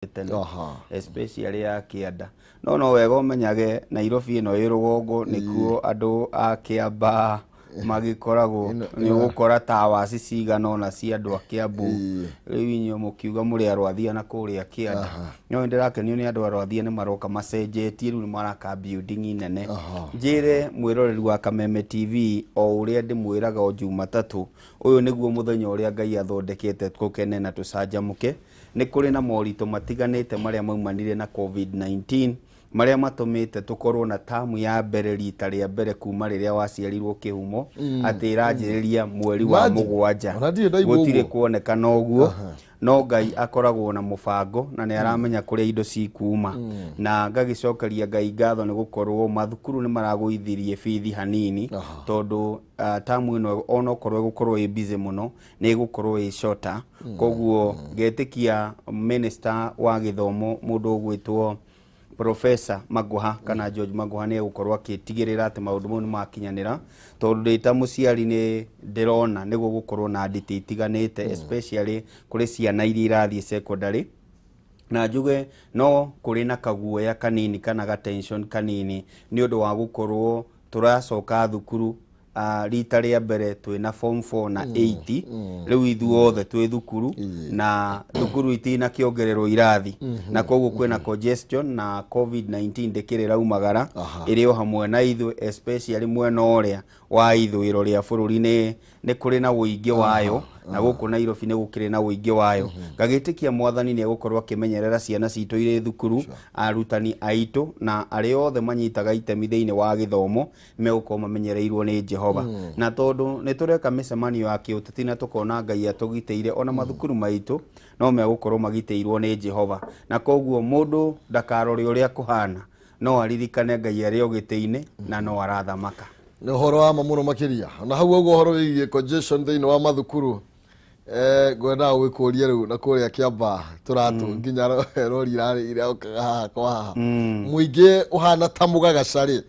Tene especially ya kĩanda, no wega ũmenyage Nairobi ĩno ĩ rũgongo nĩkuo andũ a Kĩambaa magĩkoragwo. Nĩ ũgũkora towers cigana ũna cia andũ a Kĩambu. Rĩu inyuĩ mũkiuga mũrĩ a Rwathia na kũrĩa kĩanda, no nĩ ndĩrakenio nĩ andũ a Rwathia nĩ maroka macenjetie. Rĩu nĩ maraka building nene. Njĩre mwĩroreri wa Kameme TV, o ũrĩa ndĩmwĩraga o Jumatatũ, ũyũ nĩguo mũthenya ũrĩa Ngai athondekete tũkene na tũcanjamũke. Nĩ kũrĩ na moritũ matiganĩte marĩa maumanire na COVID-19, marĩa matũmĩte tũkorwo na tamu ya mbere rita rĩa mbere kuma rĩrĩa waciarirwo kĩhumo, atĩ ĩranjĩrĩria mweri wa Imagine. mũgwanja. Ona ndirĩ ndaigua Gũtirĩ ũguo. kuonekana ũguo, no Ngai akoragwo na mũbango na nĩ aramenya kũrĩa indo cikuma, na ngagĩcokeria Ngai ngatho nĩ gũkorwo mathukuru nĩ maragũithirie bithi hanini, tondũ tamu ĩno onokorwo ĩgũkorwo ĩ busy mũno, nĩ ĩgũkorwo ĩ shorter. Koguo ngetĩkia minister wa gĩthomo, mũndũ ũgwĩtwo Professor Magoha kana George Magoha, nĩ egũkorwo akĩtigĩrĩra atĩ maũndũ mau nĩ makinyanĩra, tondũ ndĩ ta mũciari nĩ ndĩrona nĩ gũgũkorwo na nditi itiganĩte, especially kũrĩ ciana iria irathiĩ secondary. Na njuge no kũrĩ na kaguoya kanini kana ga tension kanini nĩ ũndũ wa gũkorwo tũracoka thukuru rita rĩa mbere twĩna form 4 na 8. Rĩu ithuothe twĩ thukuru na thukuru itinakĩongererwo irathi, na koguo kwĩna congestion, na COVID-19 ndĩkĩrĩ raumagara, ĩrĩ o hamwe na ithuĩ, especially mwena ũrĩa wa ithũĩro rĩa bũrũri nĩ kũrĩ na ũingĩ wayo, na gũkũ Nairobi nĩ gũkĩrĩ na ũingĩ wayo. Ngagĩtĩkia Mwathani nĩ egũkorwo akĩmenyerera ciana citũ irĩ thukuru, arutani aitũ na arĩa othe manyitaga itemi thĩinĩ wa gĩthomo megũkorwo mamenyereirwo nĩ Jehova. Na tondũ nĩ tũreka mĩcemanio ya kĩũteti na tũkona Ngai atũgitĩire, ona mathukuru maitũ no megũkorwo magitĩirwo nĩ Jehova. Na koguo mũndũ ndakarore ũrĩa kũhana, no aririkane Ngai arĩ o gĩtĩ-inĩ na no arathamaka. Nĩ ũhoro wa ma mũno makĩria. Na hau ũguo ũhoro wĩgiĩ congestion thĩinĩ wa mathukuru, ngwendaga gwĩkũria rĩu na kũrĩa Kĩamba tũratũ nginya rori irarĩ irokaga haha kwa haha, mũingĩ ũhana ta mũgagaca rĩ.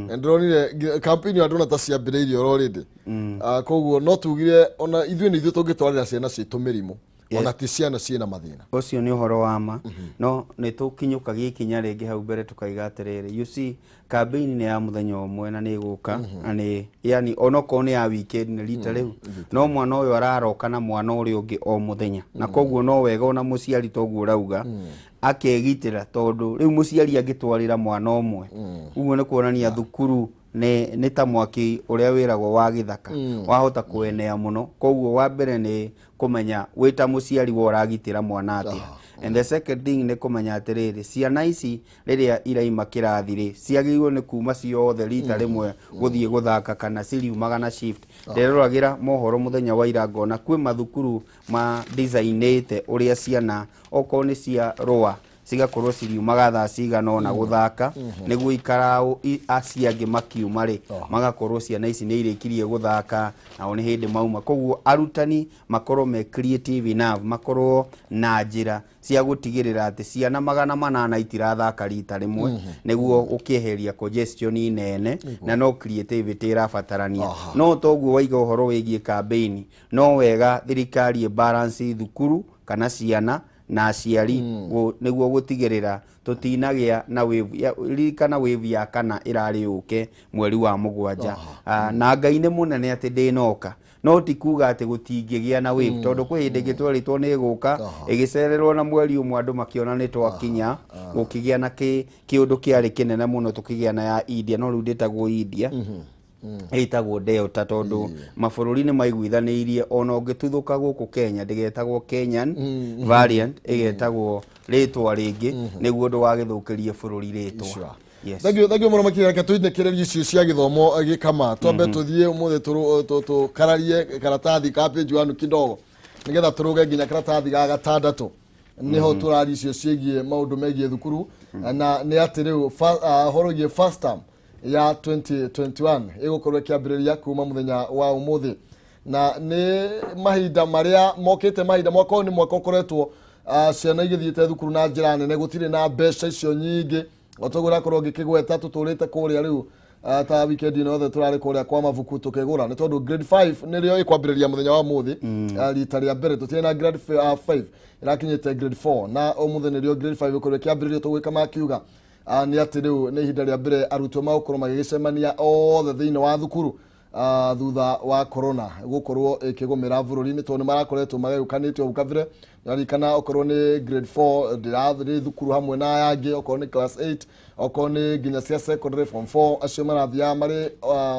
Na ndĩronire campaign ĩyo ndona ta ciambĩrĩirie oro rĩndĩ. Koguo no tugire ona ithuĩ nĩ ithuĩ tũngĩtwarĩra ciana citũ mĩrimũ, ona ti ciana ciĩna mathĩna. Ũcio nĩ ũhoro wa ma, no nĩ tũkinyũkagia ikinya rĩngĩ hau mbere tũkaiga atĩrĩrĩ, you see, campaign nĩ ya mũthenya ũmwe na nĩ ĩgũka, na nĩ yani onokorwo nĩ ya weekend nĩ rita rĩu, no mwana ũyũ araroka na mwana ũrĩa ũngĩ o mũthenya. Na koguo no wega ona mũciari toguo ũrauga akegitĩra, tondũ rĩu mũciari angĩtwarĩra mwana ũmwe ũguo nĩ kuonania thukuru nĩ ta mwaki ũrĩa wĩragwo wa gĩthaka, wahota kwenea mũno. Koguo wa mbere nĩ kũmenya wĩ ta mũciari we ũragitĩra mwana atĩa, and the second thing nĩ kũmenya atĩrĩrĩ, ciana ici rĩrĩa iraima kĩrathi rĩ, ciagĩrĩirwo nĩ kuma ciothe rita rĩmwe gũthiĩ gũthaka kana ciriumaga na shift? Ndĩroragĩra mohoro mũthenya wa ira ngona kwĩ mathukuru ma designĩte ũrĩa ciana okorwo nĩ cia rũa cigakorwo ciriumaga thaa cigana ũna gũthaka, nĩguo ikaraũ acio angĩ makiuma rĩ, magakorwo ciana ici nĩ irĩkirie gũthaka nao nĩ hĩndĩ mauma. Koguo arutani makorwo me creative enough, makorwo na njĩra cia gũtigĩrĩra atĩ ciana 800 itirathaka rita rĩmwe, nĩguo ũkĩeheria congestion nene, na no creativity ĩrabatarania. No toguo waiga ũhoro wĩgiĩ campaign, no wega thirikari ĩ balance thukuru kana ciana na aciari, nĩguo gũtigĩrĩra tũtinagĩa na wave ririkana wave ya kana ĩrarĩ yũke mweri wa mũgwanja. Na Ngai nĩ mũnene atĩ ndĩnoka, no ti kuga atĩ gũtingĩgĩa na wave, tondũ kwĩ hĩndĩ ĩngĩ twerĩtwo nĩ ĩgũka, ĩgĩcererwo na mweri ũmwe, andũ makĩona nĩ twakinya, gũkĩgĩa na kĩũndũ kĩarĩ kĩnene mũno, tũkĩgĩa na ya India, no rĩu ndĩtagwo India, ĩtagwo Delta, tondũ mabũrũri nĩ maiguithanĩirie ona ũngĩtuthũka gũkũ Kenya ndĩgetagwo Kenyan variant, ĩgetagwo rĩtwa rĩngĩ nĩguo ndũgagĩthũkĩrie bũrũri rĩtwa. Yes. Thank you, thank you mũno makĩria. Reke tũinĩkĩrĩrie icio cia gĩthomo gĩkama, twambe tũthiĩ ũmũthĩ tũkararie karatathi ka page 1 kidogo, nĩgetha tũrũge nginya karatathi ga gatandatũ, nĩho tũraria icio ciĩgiĩ maũndũ megiĩ thukuru. Na nĩ atĩ rĩu ũhoro wĩgiĩ first term ya 2021 ĩgũkorwo ĩkĩambĩrĩria kuma mũthenya wa ũmũthĩ, na nĩ mahinda marĩa mokĩte, mahinda mwaka ũyũ nĩ mwaka ũkoretwo ciana igĩthiĩte thukuru na njĩra nene, gũtirĩ na mbeca icio nyingĩ o toguo ũrakorwo ngĩkĩgweta tũtũrĩte kũrĩa rĩu. Ta weekend ĩno yothe tũrarĩ kũrĩa kwa mabuku tũkĩgũra, nĩ tondũ grade 5 nĩrĩo ĩkwambĩrĩria mũthenya wa mũthĩ. Rita rĩa mbere tũtirĩ na grade 5, ĩrakinyĩte grade 4, na ũmũthĩ nĩrĩo grade 5 ĩkorwo ĩkĩambĩrĩrio. Tũgwĩka makiuga nĩ atĩ rĩu nĩ ihinda rĩa mbere arutwo magũkorwo magĩgĩcemania othe thĩinĩ wa thukuru thutha wa corona gũkorwo ĩkĩgũmĩra bũrũri-inĩ, tondũ nĩ marakoretwo magayũkanĩtio hau kabere. Naririkana okorwo nĩ grade 4 ndĩrathiĩ thukuru hamwe na aya angĩ, okorwo nĩ class 8, okorwo nĩ nginya cia secondary form 4, acio marathiaga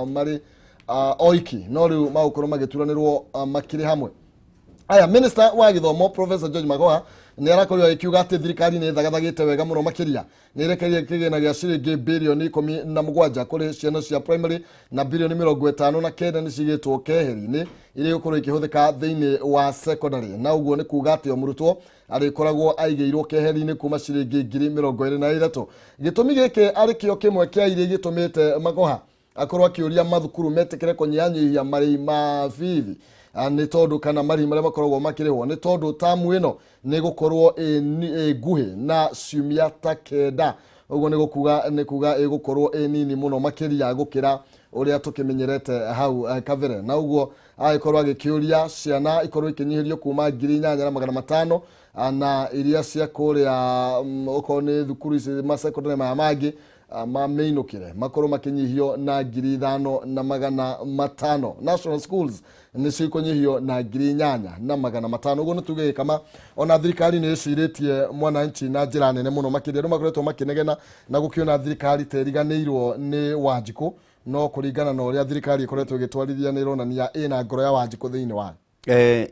marĩ oiki, no rĩu magũkorwo magĩturanĩrwo makĩrĩ hamwe. Aya, minister wa gĩthomo Professor George Magoha nĩ arakorirwo agĩkiuga atĩ thirikari nĩ ĩthagathagĩte wega mũno makĩria, nĩ ĩrekereirie kĩgĩna gĩa ciringi birioni 17 kũrĩ ciana cia primary, na birioni 59 nĩ cigĩtwo keheri-inĩ iria igũkorwo ikĩhũthĩka thĩinĩ wa secondary. Na ũguo nĩ kuga atĩ o mũrutwo arĩkoragwo aigĩirwo keheri-inĩ kuma ciringi 23,000. Gĩtũmi gĩkĩ arĩ kĩo kĩmwe kĩa iria igĩtũmĩte Magoha akorwo akĩũria mathukuru metĩkĩre kũnyihanyihia marĩhi ma bithi. Nĩ tondũ kana marĩhi marĩa makoragwo makĩrĩhwo, nĩ tondũ tamu ĩno nĩ gũkorwo ĩ nguhĩ na ciumia ta 9. Ũguo nĩ kuga ĩgũkorwo ĩ nini mũno makĩria gũkĩra ũrĩa tũkĩmenyerete hau kabere. Na ũguo agĩkorwo agĩkĩũria ciana ikorwo ikĩnyihĩrio kuma 8500, na iria cia kũrĩa okorwo nĩ thukuru ici masekondary maya mangĩ mamĩinũkĩre makorwo makĩnyihio na 5500. National schools nĩcio ikũnyihio na 8500. Ũguo nĩ tuge gĩkama ona thirikari nĩ ĩcirĩtie mwananchi na njĩra nene mũno makĩria. Andũ makoretwo makĩnegena na gũkĩona thirikari ta ĩriganĩirwo nĩ Wanjikũ, no kũringana na ũrĩa thirikari ĩkoretwo ĩgĩtwarithia, nĩ ĩronania ĩna ngoro ya Wanjikũ thĩinĩ wayo.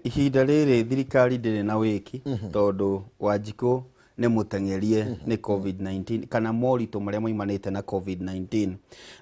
Ihinda rĩrĩ thirikari ndĩrĩ na wĩki, tondũ Wanjikũ nĩ mũteng'erie nĩ COVID-19 kana moritũ marĩa maumanĩte na COVID-19.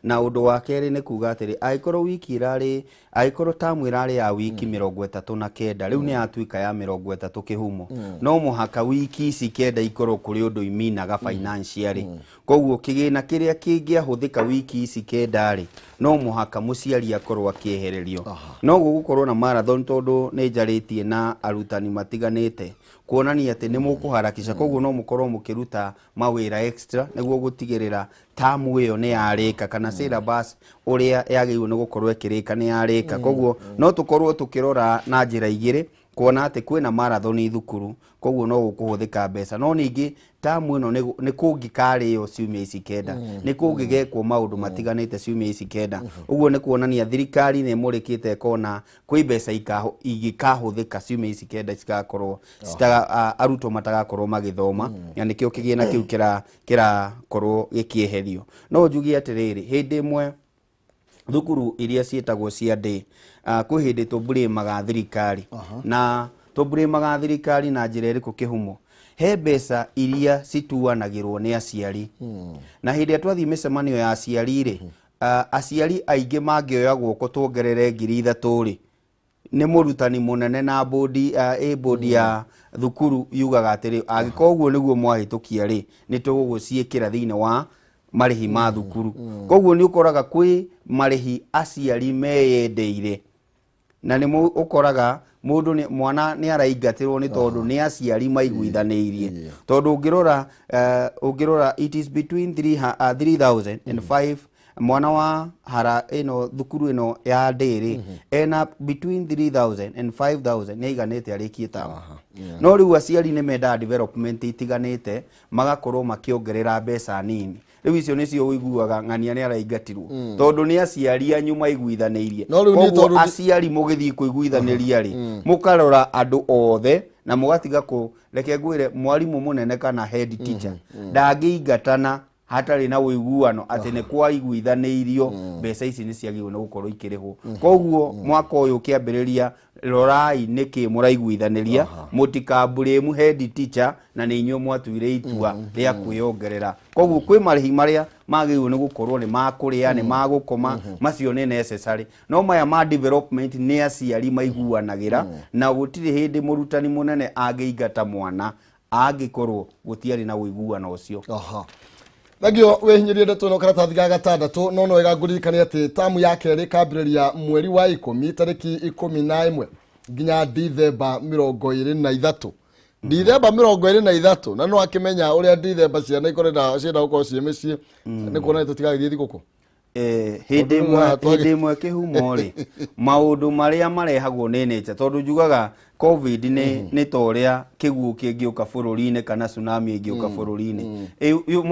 Na ũndũ wa kerĩ nĩ kuga atĩrĩ, angĩkorwo wiki ĩrarĩ, angĩkorwo tamu ĩrarĩ ya wiki 39, rĩu nĩ yatuĩka ya 30 kĩhumo, no mũhaka wiki ici 9 ikorwo kũrĩ ũndũ iminaga financially. Koguo kĩgĩna kĩrĩa kĩngĩahũthĩka wiki ici 9 rĩ, no mũhaka mũciari akorwo akĩehererio. No gũgũkorwo na marathon, tondũ nĩ njarĩtie na arutani matiganĩte kuonania atĩ nĩ mũkũharakisha, koguo no mũkorwo mũkĩruta mawĩra extra nĩguo gũtigĩrĩra tamu ĩyo nĩ yarĩka kana syllabus ũrĩa yagĩrĩirwo nĩ gũkorwo ĩkĩrĩka nĩ yarĩka. Koguo no tũkorwo tũkĩrora na njĩra igĩrĩ kuona atĩ kwĩna marathon thukuru, koguo no gũkũhũthĩka mbeca. No ningĩ tamu ĩno nĩ kũngĩkarĩo ciumia ici 9, nĩ kũngĩgekwo maũndũ matiganĩte ciumia ici 9. Ũguo nĩ kuonania thirikari nĩ ĩmũrĩkĩte ĩkona kwĩ mbeca ingĩkahũthĩka ciumia ici 9 cikakorwo arutwo matagakorwo magĩthoma, na nĩkĩo kĩgĩna kĩu kĩrakorwo gĩkĩeherio. No njuge atĩrĩrĩ, hĩndĩ ĩmwe thukuru iria ciĩtagwo cia day, kwĩ hĩndĩ tũmburĩmaga thirikari, na tũmburĩmaga thirikari na njĩra ĩrĩkũ? Kĩhumo he mbeca iria cituanagĩrwo nĩ aciari, na hĩndĩ ĩrĩa twathiĩ mĩcemanio ya aciari rĩ, aciari aingĩ mangĩoya guoko tuongerere 3000 rĩ, nĩ mũrutani mũnene na bodi ĩ bodi ya thukuru yugaga atĩrĩ, angĩkorwo ũguo nĩguo mwahĩtũkia rĩ, nĩ tũgũgũciĩkĩra thĩinĩ wa marĩhi ma thukuru. Koguo nĩ ũkoraga kwĩ marĩhi aciari meyendeire, na nĩ ũkoraga mũndũ nĩ mwana nĩ araingatĩrwo nĩ tondũ nĩ aciari maiguithanĩirie. Tondũ ũngĩrora it is between 3000 and 5. Mwana wa hara ĩno thukuru ĩno ya ndĩrĩ ena between 3000 and 5000 nĩ aiganĩte arĩkie tamu. No rĩu aciari nĩ mendaga development itiganĩte, magakorwo makĩongerera mbeca nini. Rĩu icio nĩcio ũiguaga ng'ania nĩ araingatirwo, tondũ nĩ aciari anyu maiguithanĩirie. No rĩu niĩ Koguo tondũ aciari mũgĩthiĩ kũiguithanĩria rĩ, mũkarora andũ othe na mũgatiga kũ reke ngwĩre, mwarimũ mũnene kana head teacher ndangĩingatana hatarĩ na ũiguano atĩ nĩ kwaiguithanĩirio mbeca ici nĩ ciagĩrĩirwo nĩ gũkorwo ikĩrĩhwo. Koguo mwaka ũyũ ũkĩambĩrĩria, rorai nĩkĩ mũraiguithanĩria, mũtikamburĩmu head teacher na nĩ inyuĩ mwatuire itua rĩa kwĩyongerera. Koguo kwĩ marĩhi marĩa magĩrĩirwo nĩ gũkorwo nĩ makũrĩa, nĩ magũkoma, macio nĩ necessary, no maya ma development nĩ aciari maiguanagĩra, na gũtirĩ hĩndĩ mũrutani mũnene angĩingata mwana angĩkorwo gũtiarĩ na ũiguano ũcio. Aha, thengio wĩhinyĩrie ndeto ĩno karatathi ga gatandatũ. No wega ngũririkane atĩ tamu ya kerĩ kambĩrĩria mweri wa 10 tarĩki 11 nginya Dithemba 23, Dithemba 23. Na no akĩmenya ũrĩa Dithemba ciana ikorenda cienda gũkorwo ciĩ mĩciĩ, nĩ kuona nĩ tũtigagĩthiĩ thigũkũ. Hĩndĩ Tondũ ĩmwe haha hĩndĩ ĩmwe kĩhumo rĩ, maũndũ marĩa marehagwo nĩ nature, tondũ njugaga COVID nĩ ta ũrĩa kĩguũ kĩngĩũka bũrũri-inĩ kana tsunami ĩngĩũka bũrũri-inĩ.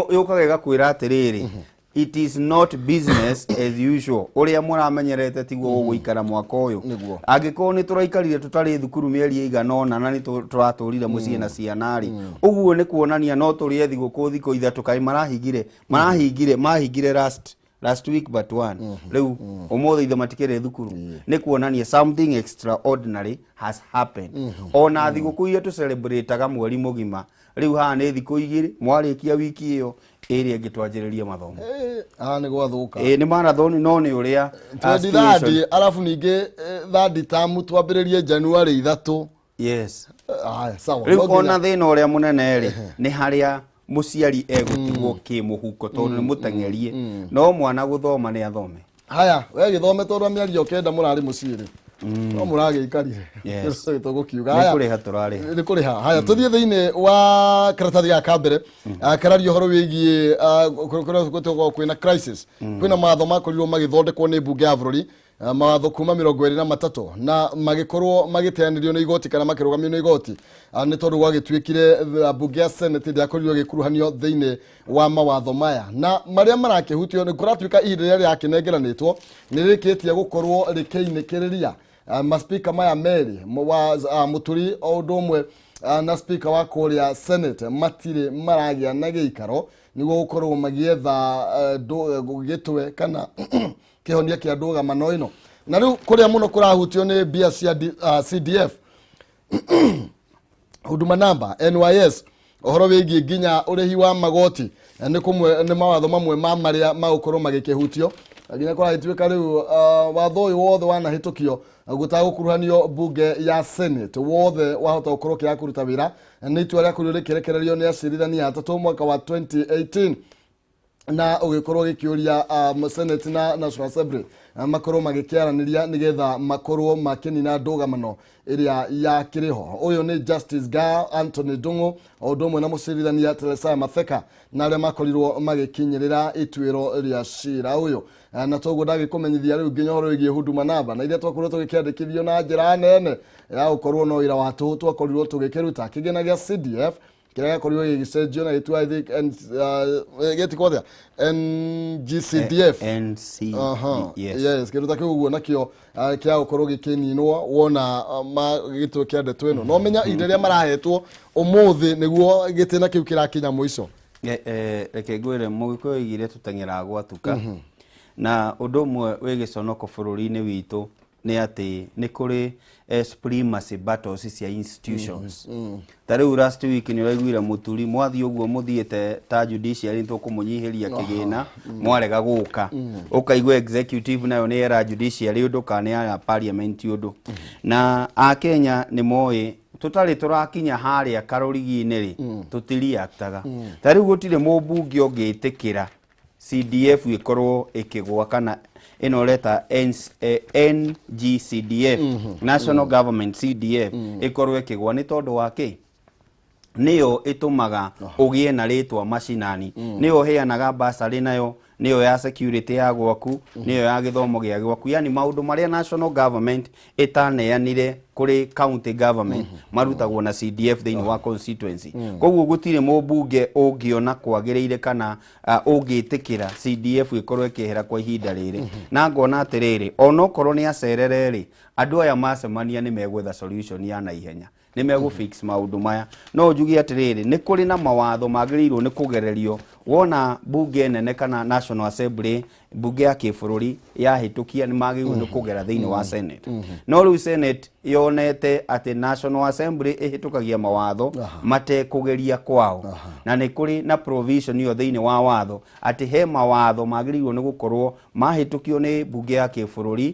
Yũkaga ĩgakwĩra atĩrĩrĩ, it is not business as usual, ũrĩa mũramenyerete tiguo gũgũikara mwaka ũyũ. Nĩguo. Angĩkorwo nĩ tũraikarire tũtarĩ thukuru mĩeri ĩigana ũna na nĩ tũratũrire mũciĩ na ciana rĩ, ũguo nĩ kuonania no tũrĩe thigũkũ thikũ 3. Kaĩ marahingire last week but one, rĩu ũmũthĩ ithe matikĩrĩ thukuru, nĩ kuonania something extraordinary has happened. Ona thigũkũ iria tũcelebrataga mweri mũgima, rĩu haha nĩ thikũ 2, mwarĩkia wiki ĩyo ĩrĩa ĩngĩ twanjĩrĩrie mathomo. Haha nĩ gwathũka. Ĩĩ, nĩ marathon, no nĩ ũrĩa twendi situation- thandi, arabu ningĩ thandi tamu twambĩrĩrie January 3. Yes. Haya, sawa. Rĩu No nginya- ona thĩna ũrĩa mũnene rĩ, nĩ harĩa mũciari egũtigwo kĩmũhuko, tondũ nĩ mũteng'erie, no mwana gũthoma nĩ athome. Haya, we gĩthome, tondũ mĩario 9 mũrarĩ mũciĩ rĩ, no mũragĩikarire. Yes. Tũgũkiuga Nĩ haya. kũrĩha tũrarĩha. Nĩ kũrĩha. Haya, tũthiĩ thĩinĩ wa karatathi gaka ka mbere. Kararia ũhoro wĩgiĩ kũrĩa gwĩtagwo kwĩna crisis, kwĩna mawatho makorirwo magĩthondekwo nĩ mbunge ya bũrũri, mawatho kuma 23, na magĩkorwo magĩteanĩrio nĩ igoti kana makĩrũgamio nĩ igoti. Nĩ tondũ gwagĩtuĩkire mbunge ya Senate ndĩakorirwo ĩgĩkuruhanio thĩinĩ wa mawatho maya, na marĩa marakĩhutio nĩ kũratuĩka ihinda rĩrĩa rĩrakĩnengeranĩtwo nĩ rĩkĩtie gũkorwo rĩkĩinĩkĩrĩria maspika maya merĩ wa Mũturi o ũndũ ũmwe na speaker wa kũrĩa Senate matirĩ maragĩa na gĩikaro nĩguo gũkorwo magĩetha gĩtwe kana kĩhonia kĩa ndũgamano ĩno. Na rĩu kũrĩa mũno kũrahutio nĩ mbia cia CDF, Huduma Number, NYS, ũhoro wĩgiĩ nginya ũrĩhi wa magoti. Nĩ kũmwe nĩ mawatho mamwe ma marĩa magũkorwo magĩkĩhutio, nginya kũragĩtuĩka rĩu watho ũyũ wothe wanahĩtũkio gũtagũkuruhanio mbunge ya Senate, wothe wahota gũkorwo ũkĩaga kũruta wĩra. Nĩ itua rĩakorirwo rĩkĩrekererio nĩ acirithania atatũ mwaka wa 2018, na ũgĩkorwo gĩkĩũria Senate na National Assembly makorwo magĩkĩaranĩria nĩgetha makorwo makĩnina ndũgamano ĩrĩa yakĩrĩ ho. Ũyũ nĩ Justice Gar Anthony Ndung'u o ũndũ ũmwe na mũcirithania Teresia Matheka, na arĩa makorirwo magĩkinyĩrĩra ituĩro rĩa cira ũyũ. Na toguo ndagĩkũmenyithia rĩu nginya ũhoro wĩgiĩ Huduma Number na iria twakorirwo tũgĩkĩandĩkithio na njĩra nene ya gũkorwo no wĩra wa tũhũ twakorirwo tũgĩkĩruta. Kĩgĩna gĩa CDF kĩrĩa gĩakorirwo gĩgĩcenjio na gĩtua, I think, gĩtikwo atĩa, NGCDF. NC. Aha, yes. Yes, kĩndũ ta kĩu ũguo nakĩo kĩa gũkorwo gĩkĩninwo wona gĩtwe kĩa ndeto ĩno, no menya ihinda rĩrĩa marahetwo ũmũthĩ nĩguo gĩtĩna kĩu kĩrakinya mũico. Reke ngwĩre, mũgĩkũyũ oigire tũteng'eraga gwatuka, na ũndũ ũmwe wĩ gĩconoko bũrũri-inĩ witũ nĩ atĩ nĩ kũrĩ supremacy battles cia institutions. Ta rĩu last week nĩ ũraiguire Mũturi mwathiĩ ũguo mũthiĩte ta judiciary tũkũmũnyihĩria kĩgĩna, mwarega gũka. Ũkaigua executive nayo nĩ yera judiciary ũndũ kana nĩ ya parliament ũndũ, na akenya nĩ moĩ tũtarĩ tũrakinya harĩa karũrigi-inĩ rĩ, tũtiriaktaga. Ta rĩu gũtirĩ mũmbunge ũngĩtĩkĩra CDF ĩkorwo ĩkĩgwa kana ĩno ũreta NGCDF, National Government CDF, ĩkorwo ĩkĩgwa. Nĩ tondũ wa kĩ? Nĩyo ĩtũmaga ũgĩe na rĩtwa macinani, nĩyo ũheanaga basarĩ nayo, nĩyo ya security ya gwaku, nĩyo ya gĩthomo gĩa gwaku, yani maũndũ marĩa national government ĩtaneanire kũrĩ county government marutagwo na CDF thĩinĩ wa constituency. Koguo gũtirĩ mũmbunge ũngĩona kwagĩrĩire kana ũngĩtĩkĩra CDF ĩkorwo ĩkĩehera kwa ihinda rĩrĩ. Na ngona atĩrĩrĩ, onokorwo nĩ acerere rĩ, andũ aya macemania nĩ megwetha solution ya naihenya, nĩ megũ fix maũndũ maya. No njuge atĩrĩrĩ, nĩ kũrĩ na mawatho magĩrĩirwo nĩ kũgererio wona bunge nene kana National Assembly, bunge ya kĩbũrũri yahĩtũkia, nĩ magĩrĩirwo nĩ kũgera thĩinĩ wa Senate. No rĩu Senate yonete atĩ National Assembly ĩhĩtũkagia mawatho matekũgeria kwao, na nĩ kũrĩ na provision ĩyo thĩinĩ wa watho atĩ he mawatho magĩrĩirwo nĩ gũkorwo mahĩtũkio nĩ bunge ya kĩbũrũri,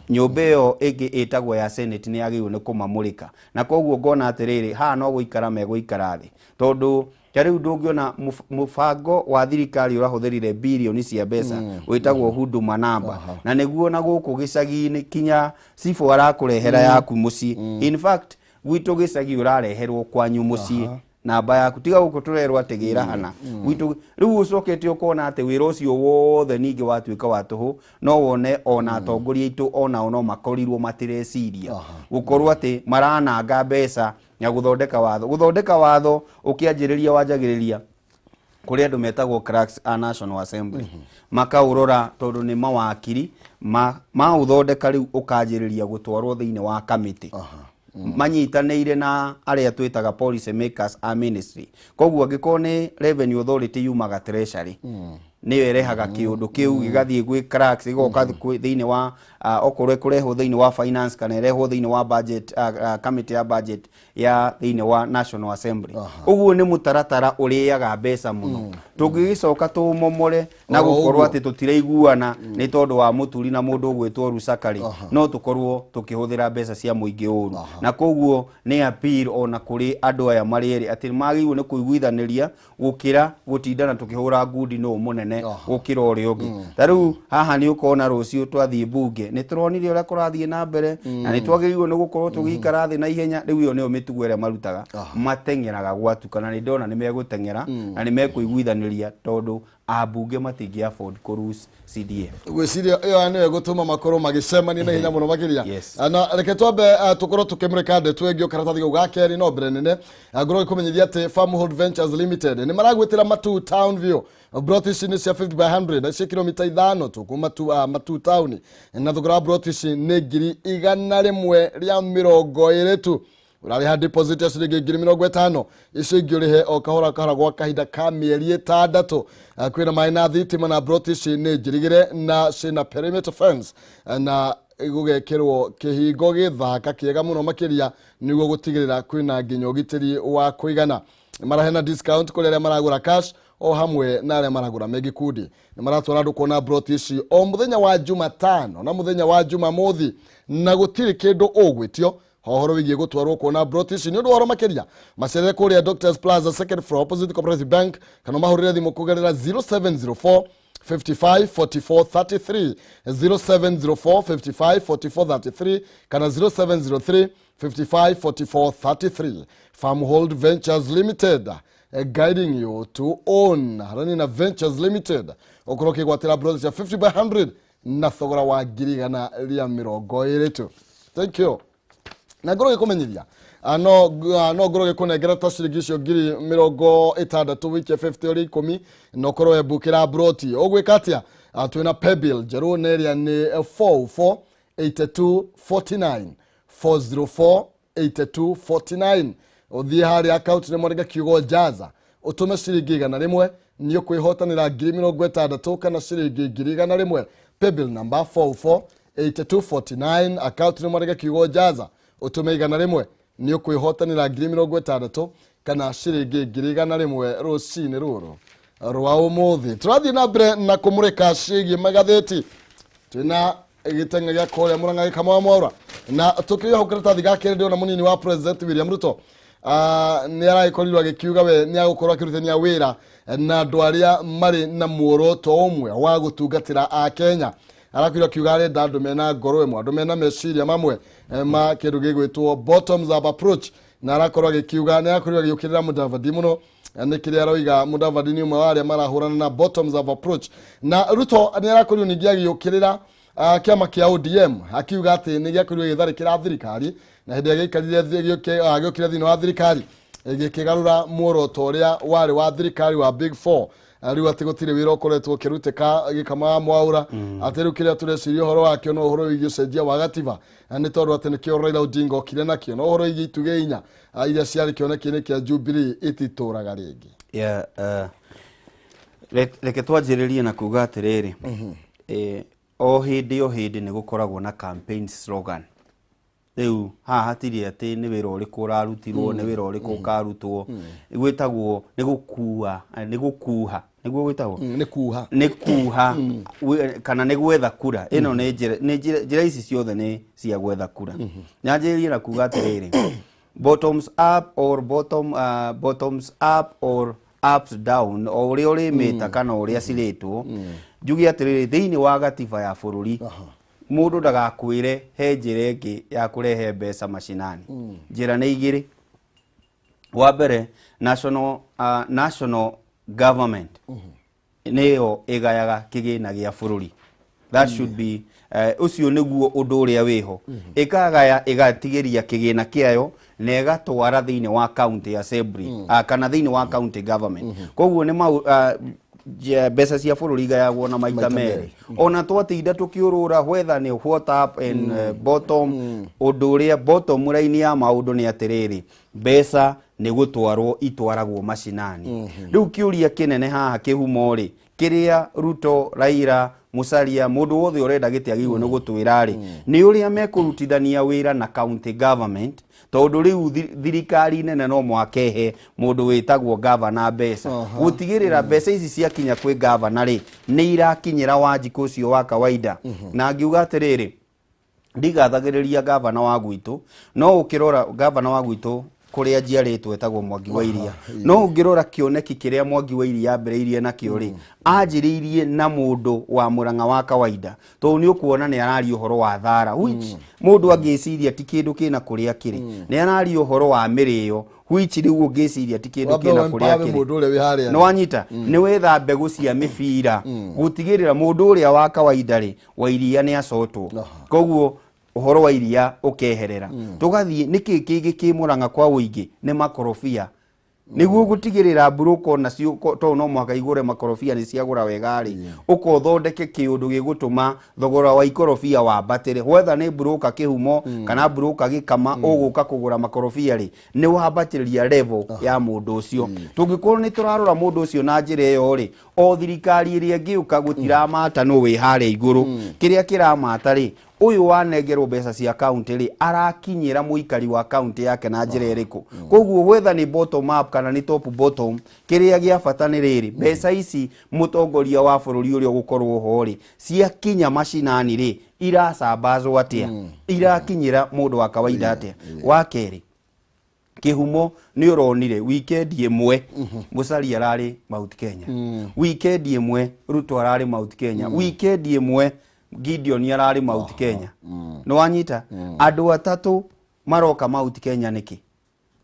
nyũmba ĩyo ĩngĩ ĩtagwo ya Senate nĩ yagĩrĩirwo nĩ kũmamũrĩka. Na koguo ngona atĩrĩrĩ, haha no gũikara megũikara thĩ, tondũ ta rĩu ndũngĩona mũbango wa thirikari ũrahũthĩrire birioni cia mbeca wĩtagwo Huduma Number, na nĩguo na gũkũ gĩcagi-inĩ kinya cibũ arakũrehera yaku mũciĩ. In fact, gwitũ gĩcagi ũrareherwo kwanyu mũciĩ. Namba yaku tiga gũkũ tũrerwo atĩ gĩra hana gwitũ. Rĩu ũcokete ũkona atĩ wĩra ũcio wothe ningĩ watuĩka wa tũhũ. No wone ona atongoria aitũ onao no makorirwo matireciria gũkorwo atĩ marananga mbeca na gũthondeka watho. Gũthondeka watho ũkĩanjĩrĩria wanjagĩrĩria kũrĩ andũ metagwo clerks a National Assembly, makaũrora tondũ nĩ mawakiri maũthondeka. Rĩu ũkanjĩrĩria gũtwarwo thĩinĩ wa kamĩtĩ manyitanĩire na arĩa twĩtaga policy makers a ministry. Koguo angĩkorwo nĩ Revenue Authority, yumaga Treasury, nĩyo ĩrehaga kĩũndũ kĩu, gĩgathiĩ gwĩ clerks, gĩgoka thĩinĩ wa okorwo ĩkũrehwo thĩinĩ wa finance kana ĩrehwo thĩinĩ wa budget, committee ya budget ya thĩinĩ wa National Assembly. Ũguo nĩ mũtaratara ũrĩaga mbeca mũno. Tũngĩgĩcoka tũũmomore na gũkorwo atĩ tũtiraiguana nĩ tondũ wa mũturi na mũndũ ũgwĩtwo Rusaka rĩ, no tũkorwo tũkĩhũthĩra mbeca cia mũingĩ ũru. Na koguo nĩ appeal ona kũrĩ andũ aya marĩ erĩ atĩ magĩrĩirwo nĩ kũiguithanĩria gũkĩra gũtindana tũkĩhũra ngundi nũ mũnene gũkĩra ũrĩa ũngĩ. Ta rĩu haha nĩ ũkona rũciũ twathiĩ bunge nĩ tũronire ũrĩa kũrathiĩ na mbere, na nĩ twagĩrĩirwo nĩ gũkorwo tũgĩikara thĩ na ihenya. Rĩu ĩyo nĩyo mĩtugo ĩrĩa marutaga, mateng'eraga gwatuka, na nĩ ndona nĩ megũteng'era na nĩ mekũiguithanĩria tondũ ambunge matingĩ afford kũ lose CDF. Gwĩciria ĩyo nĩyo ĩgũtũma makorwo magĩcemania na ihenya mũno makĩria. Yes. Na reke twambe tũkorwo tũkĩmũrĩka ndeto ĩngĩ o karatathi kau ga kerĩ. No mbere nene, ngorwo ngĩkũmenyithia atĩ Farmhold Ventures Limited nĩ maragwĩtĩra Matu Town View. Broti ici nĩ cia 50 by 100 na cia kilomita 5 tu kuma Matu Town, na thogora wa broti ici nĩ 120,000 tu. Ũrarĩha deposit ya ciringi 50,000, icio ingĩ ũrĩhe o kahora kahora gwa kahinda ka mĩeri 6. Kwĩna maĩ na thitima, na broti ici nĩ njirigĩre na ciĩna perimeter fence, na gũgekĩrwo kĩhingo gĩthaka kĩega mũno makĩria nĩguo gũtigĩrĩra kwĩna nginya ũgitĩri wa kũigana. Marahena discount kũrĩ arĩa maragũra cash o hamwe na arĩa maragũra me gĩkundi. Nĩ maratwara andũ kuona broti ici o mũthenya wa Jumatano na mũthenya wa Jumamothi, na gũtirĩ kĩndũ ũgwĩtio ũhoro wĩgiĩ gũtwarwo kuona broti ici. Nĩ ũndũ wa ũhoro makĩria, macerere kũrĩa Doctors Plaza, second floor, opposite Cooperative Bank, kana mahũrĩre thimũ kũgerera 0704 55 44 33, 0704 55 44 33 kana 0703 55 44 33. Farmhold Ventures Limited, guiding you to own. Harani na Ventures Limited ũkorwo ũkĩgwatĩra broti cia 50 by 100 na thogora wa 120,000 tu. Thank you. Na ngorwo gĩkũmenyithia, no ngorwo gĩkũnengera ta ciringi icio 60,000, wike 50 ũrĩ 10 na ũkorwo wembukĩra broti. Ũgwĩka atĩa? Twĩna paybill njerũ na ĩrĩa nĩ 44 82 49, 404 82 49. Ũthiĩ harĩa account nĩ mwandĩke kiugo "jaza", ũtũme ciringi 100, nĩ ũkwĩhotanĩra 60,000 kana ciringi 100,000. Paybill number 44 8249, account nĩ mwandĩke kiugo "jaza", ũtũme 100, nĩ ũkwĩhotanĩra 60,000 kana ciringi 100,000 rũcinĩ rũrũ rwa ũmũthĩ. Tũrathiĩ na mbere na kũmũrĩka ciĩgiĩ magathĩti. Twĩna gĩteng'e gĩa kũrĩa Mũrang'a gĩkamawa Mwaura, na tũkĩrĩ hau karatathi ga kerĩ ndĩrona mũnini wa President William Ruto nĩ aragĩkorirwo agĩkiuga we nĩ agũkorwo akĩrutithania wĩra na andũ arĩa marĩ na muoroto ũmwe wa gũtungatĩra a Kenya. Arakwĩrwo akiuga arenda andũ mena ngoro ĩmwe, andũ mena meciria mamwe, ma kĩndũ gĩgwĩtwo bottoms up approach. Na arakorwo agĩkiuga nĩ arakorirwo agĩũkĩrĩra Mudavadi mũno nĩ kĩrĩa aroiga Mudavadi nĩ ũmwe wa arĩa marahũrana na bottoms up approach. Na Ruto nĩ arakorirwo ningĩ agĩũkĩrĩra kĩama kĩa ODM, akiuga atĩ nĩ gĩakorirwo gĩgĩtharĩkĩra thirikari, na hĩndĩ ĩrĩa gĩaikarire gĩokire thĩinĩ wa thirikari gĩkĩgarũra muoroto ũrĩa warĩ wa thirikari wa Big Four. Rĩu atĩ gũtirĩ wĩra ũkoretwo ũkĩrutĩka gĩkama Mwaura, atĩ rĩu kĩrĩa tũreciria ũhoro wakĩo no ũhoro wĩgiĩ ũcenjia wa gatiba, nĩ tondũ atĩ nĩkĩo Raila Odinga okire nakĩo, no ũhoro wĩgiĩ itugĩ inya iria ciarĩ kĩoneki-inĩ kĩa Jubilee ititũraga rĩngĩ. Yeah, reke twanjĩrĩrie na kuga atĩrĩrĩ, o hĩndĩ o hĩndĩ nĩ gũkoragwo na campaign slogan. Rĩu haha hatirĩ atĩ nĩ wĩra ũrĩkũ ũrarutirwo, nĩ wĩra ũrĩkũ ũkarutwo. Gwĩtagwo nĩ gũkua, nĩ gũkuha nĩguo gwĩtagwo. Nĩ kuha. Nĩ kuha kana nĩ gwetha kura. Ĩno nĩ njĩra, nĩ njĩra ici ciothe nĩ cia gwetha kura. Nyanjĩrĩrie na kuga atĩrĩrĩ, bottoms up or bottoms up or ups down, o ũrĩa ũrĩmĩta kana ũrĩa cirĩtwo, njuge atĩrĩrĩ, thĩinĩ wa gatiba ya bũrũri mũndũ ndagakwĩre he njĩra ĩngĩ ya kũrehe mbeca macinani. Njĩra nĩ igĩrĩ. Wa mbere, national government nĩyo ĩgayaga kĩgĩna gĩa bũrũri. That should be ũcio nĩguo ũndũ ũrĩa wĩho. Ĩkagaya, ĩgatigĩria kĩgĩna kĩayo na ĩgatwara thĩinĩ wa county assembly, kana thĩinĩ wa county government. Koguo nĩ mau mbeca cia bũrũri igayagwo na maita Maita merĩ. merĩ. Ona twatinda tũkĩũrũra whether nĩ what up and bottom, ũndũ ũrĩa bottom line ya maũndũ nĩ atĩrĩrĩ, mbeca nĩ gũtwarwo itwaragwo macinani. Rĩu kĩũria kĩnene haha kĩhumo rĩ, kĩrĩa Ruto, Raila, Musalia, mũndũ wothe ũrenda gĩtĩ agĩrĩirwo nĩ gũtwĩra rĩ, nĩ ũrĩa mekũrutithania wĩra na county government, tondũ rĩu thirikari nene no mũhaka ĩhe mũndũ wĩtagwo gavana mbeca. Gũtigĩrĩra mbeca ici ciakinya kwĩ gavana rĩ, nĩ irakinyĩra Wanjikũ ũcio wa kawaida. Na ngiuga atĩrĩrĩ, ndigathagĩrĩria gavana wa gwitũ, no ũkĩrora gavana wa gwitũ kũrĩa njiarĩtwo etagwo Mwangi wa Iria, no ũngĩrora kĩoneki kĩrĩa Mwangi wa Iria ambĩrĩirie nakĩo rĩ, anjĩrĩirie na mũndũ wa Mũrang'a wa kawaida, tondũ nĩ ũkuona nĩ araria ũhoro wa thara, which mũndũ angĩciria ti kĩndũ kĩna kũrĩa kĩrĩ. Nĩ araria ũhoro wa mĩrĩo, which rĩu ũngĩciria ti kĩndũ Wambe kĩna kũrĩa wempower kĩrĩ. mũndũ ũrĩa wĩ harĩa. Nĩ wanyita, nĩ wetha mbegũ cia mĩbira gũtigĩrĩra mũndũ ũrĩa wa kawaida rĩ, wa iria nĩ acotwo. Koguo ũhoro wa iria ũkeherera. Tũgathiĩ nĩkĩ kĩngĩ kĩ Mũrang'a kwa ũingĩ nĩ makorobia, nĩguo gũtigĩrĩra mburũko nacio tondũ no mũhaka igũre makorobia nĩ ciagũra wega rĩ, ũkothondeke kĩũndũ gĩgũtũma thogora wa ikorobia wambatĩre, whether nĩ mburũka kĩhumo kana mburũka gĩkama, ũgũka kũgũra makorobia rĩ, nĩ wambatĩria level ya mũndũ ũcio. Tũngĩkorwo nĩ tũrarora mũndũ ũcio na njĩra ĩyo rĩ, o thirikari ĩrĩa ĩngĩũka gũtiramata nũ wĩ harĩa igũrũ. Kĩrĩa kĩramata rĩ, ũyũ wanengerwo mbeca cia kaunti rĩ, arakinyĩra mũikari wa kaunti yake na njĩra ĩrĩkũ? Koguo whether nĩ bottom up kana nĩ top bottom, kĩrĩa gĩa bata nĩ rĩrĩ, mbeca ici mũtongoria wa bũrũri ũrĩa ũgũkorwo ho rĩ, ciakinya macinani rĩ, iracambazwo atĩa, irakinyĩra mũndũ wa kawaida atĩa? Wa kerĩ, kĩhumo, nĩ ũronire weekend ĩmwe Musalia ararĩ Mount Kenya, weekend ĩmwe Ruto ararĩ Mount Kenya, weekend ĩmwe Gideon ararĩ Mount Kenya. Nĩ wanyita, andũ atatũ maroka Mount Kenya nĩkĩ?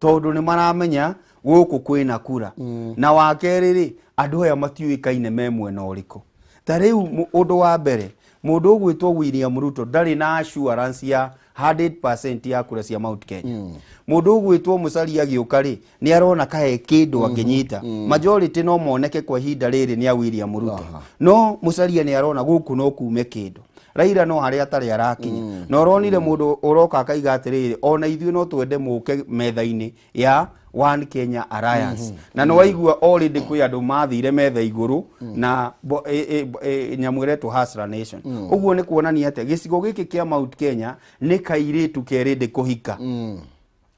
Tondũ nĩ maramenya gũkũ kwĩna kura. Na wa kerĩ rĩ, andũ aya matiũĩkaine me mwena ũrĩkũ. Ta rĩu ũndũ wa mbere, mũndũ ũgwĩtwo William Ruto ndarĩ na assurance ya 100% ya kura cia Mount Kenya. Mũndũ ũgwĩtwo Musalia agĩũka rĩ, nĩ arona kahe kĩndũ angĩnyita. Majority no moneke kwa ihinda rĩrĩ nĩ a William Ruto, no Musalia nĩ arona gũkũ no kume kĩndũ. Raila no harĩa atarĩ arakinya. Na ũronire mũndũ ũroka akaiga atĩrĩrĩ, ona ithuĩ no twende mũke metha-inĩ ya One Kenya Alliance. Na nĩ waigua already kwĩ andũ mathire metha igũrũ na nyamũ ĩretwo Hustler Nation. Ũguo nĩ kuonania atĩ gĩcigo gĩkĩ kĩa Mount Kenya nĩ kairĩtu kerĩndĩ kũhika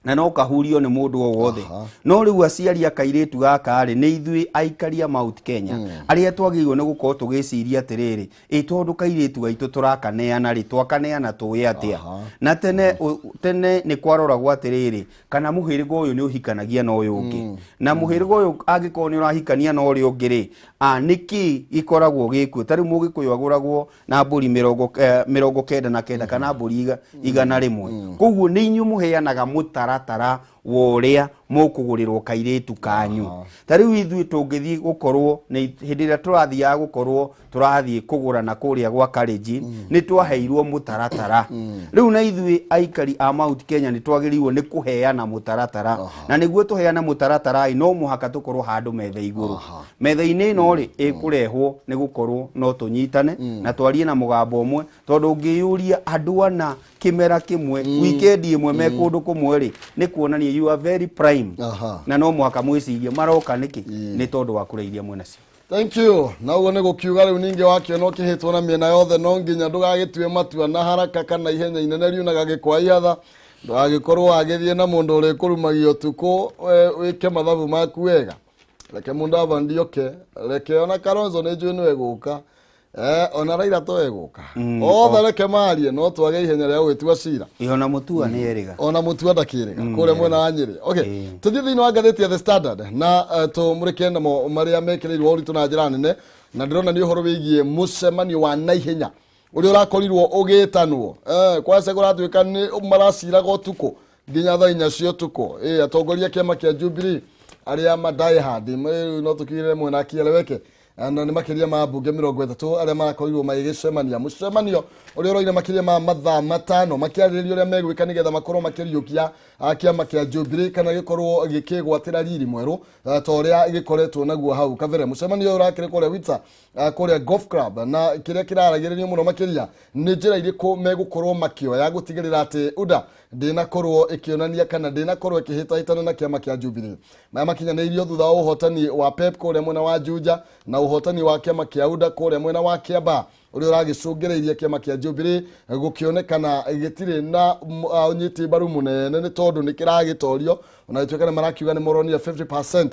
na no kahurio nĩ mũndũ o wothe. No rĩu aciari a kairĩtu gaka rĩ, nĩ ithuĩ aikari a Mount Kenya arĩa twagĩrĩirwo nĩ gũkorwo tũgĩciria atĩrĩrĩ, ĩ tondũ kairĩtu gaitũ tũrakaneana rĩ, twakaneana tũĩ atĩa? Na tene tene nĩ kwaroragwo atĩrĩrĩ, kana mũhĩrĩga ũyũ nĩ ũhikanagia na ũyũ ũngĩ, na mũhĩrĩga ũyũ angĩkorwo nĩ ũrahikania na ũrĩa ũngĩ rĩ, nĩkĩ gĩkoragwo gĩkuo? Ta rĩu mũgĩkũyũ agũragwo na mbũri 99 kana mbũri 100. Koguo nĩ inyuĩ mũheanaga mũtaratara wa ũrĩa mũkũgũrĩrwo kairĩtu kanyu. Ta rĩu ithuĩ tũngĩthiĩ gũkorwo nĩ hĩndĩ ĩrĩa tũrathiaga gũkorwo tũrathiĩ kũgũra na kũrĩa gwa Kalenjin, nĩ twaheirwo mũtaratara. Rĩu na ithuĩ aikari a Mount Kenya nĩ twagĩrĩirwo nĩ kũheana mũtaratara, na nĩguo tũheane mũtaratara ĩ, no mũhaka tũkorwo handũ metha igũrũ. Metha-inĩ ĩno rĩ, ĩkũrehwo nĩ gũkorwo no tũnyitane na twarie na mũgambo ũmwe, tondũ ũngĩyũria andũ ana kĩmera kĩmwe, weekend ĩmwe, me kũndũ kũmwe rĩ, nĩ kuonania you are very prime. Na no mũhaka mwĩcirie maroka nĩkĩ, nĩ tondũ wa kũrĩa iria mwĩnacio. Thank you. Na ũguo nĩ gũkiuga rĩu ningĩ wakĩona ũkĩhĩtwo na mĩena yothe, no nginya ndũgagĩtue matua na haraka kana ihenya inene riunaga gĩkwa ihatha. Ndũgagĩkorwo wagĩthiĩ na mũndũ ũrĩkũrumagia ũtukũ, wĩke mathabu maku wega. Reke Mudavadi oke, reke ona Kalonzo nĩ njũĩ nĩwe gũka, ona Raila to egũka, othe reke marie, no twage ihenya rĩa gũgĩtua cira. Ĩ, ona Mũtua nĩ erĩga. Ona Mũtua ndakĩrĩga kũrĩa mwena wa Nyĩrĩ. Okay, tũthiĩ thĩinĩ wa ngathĩti ya The Standard na tũmũrĩke namo marĩa mekĩrĩirwo ũritũ na njĩra nene, na ndĩrona nĩ ũhoro wĩgiĩ mũcemanio wa naihenya ũrĩa ũrakorirwo ũgĩtanwo, kwaca kũratuĩka nĩ maraciraga ũtukũ. Nginya thaa 4 cia ũtukũ. Atongoria kĩama kĩa Jubilee arĩa ma die hard no tũkire mwena kieleweke na nĩ makĩria ma mbunge 30 arĩa marakorirwo magĩgĩcemania mũcemanio ũrĩa ũroire makĩria ma mathaa 5 makĩarĩrĩria ũrĩa megwĩka nĩgetha makorwo makĩriũkia kĩama kĩa Jubilee kana gĩkorwo gĩkĩgwatĩra riri mwerũ ta ũrĩa gĩkoretwo naguo hau kabere. Mũcemanio ũyũ ũrakĩrĩ kũrĩa Witsa kũrĩa Golf Club, na kĩrĩa kĩraragĩrĩrio mũno makĩria nĩ njĩra irĩkũ megũkorwo makĩoya gũtigĩrĩra atĩ UDA ndĩnakorwo ĩkĩonania kana ndĩnakorwo ĩkĩhĩtahĩtana na kĩama kĩa Jubilee. Maya makinyanĩirio thutha wa ũhotani wa PEP kũrĩa mwena wa Juja na ũhotani wa kĩama kĩa UDA kũrĩa mwena wa Kiambaa ũrĩa ũragĩcũngĩrĩirie kĩama kĩa Jubilee gũkĩonekana gĩtirĩ na ũnyiti mbaru mũnene nĩ tondũ nĩ kĩragĩtorio, ona gĩtuĩka nĩ marakiuga nĩ moronire 50%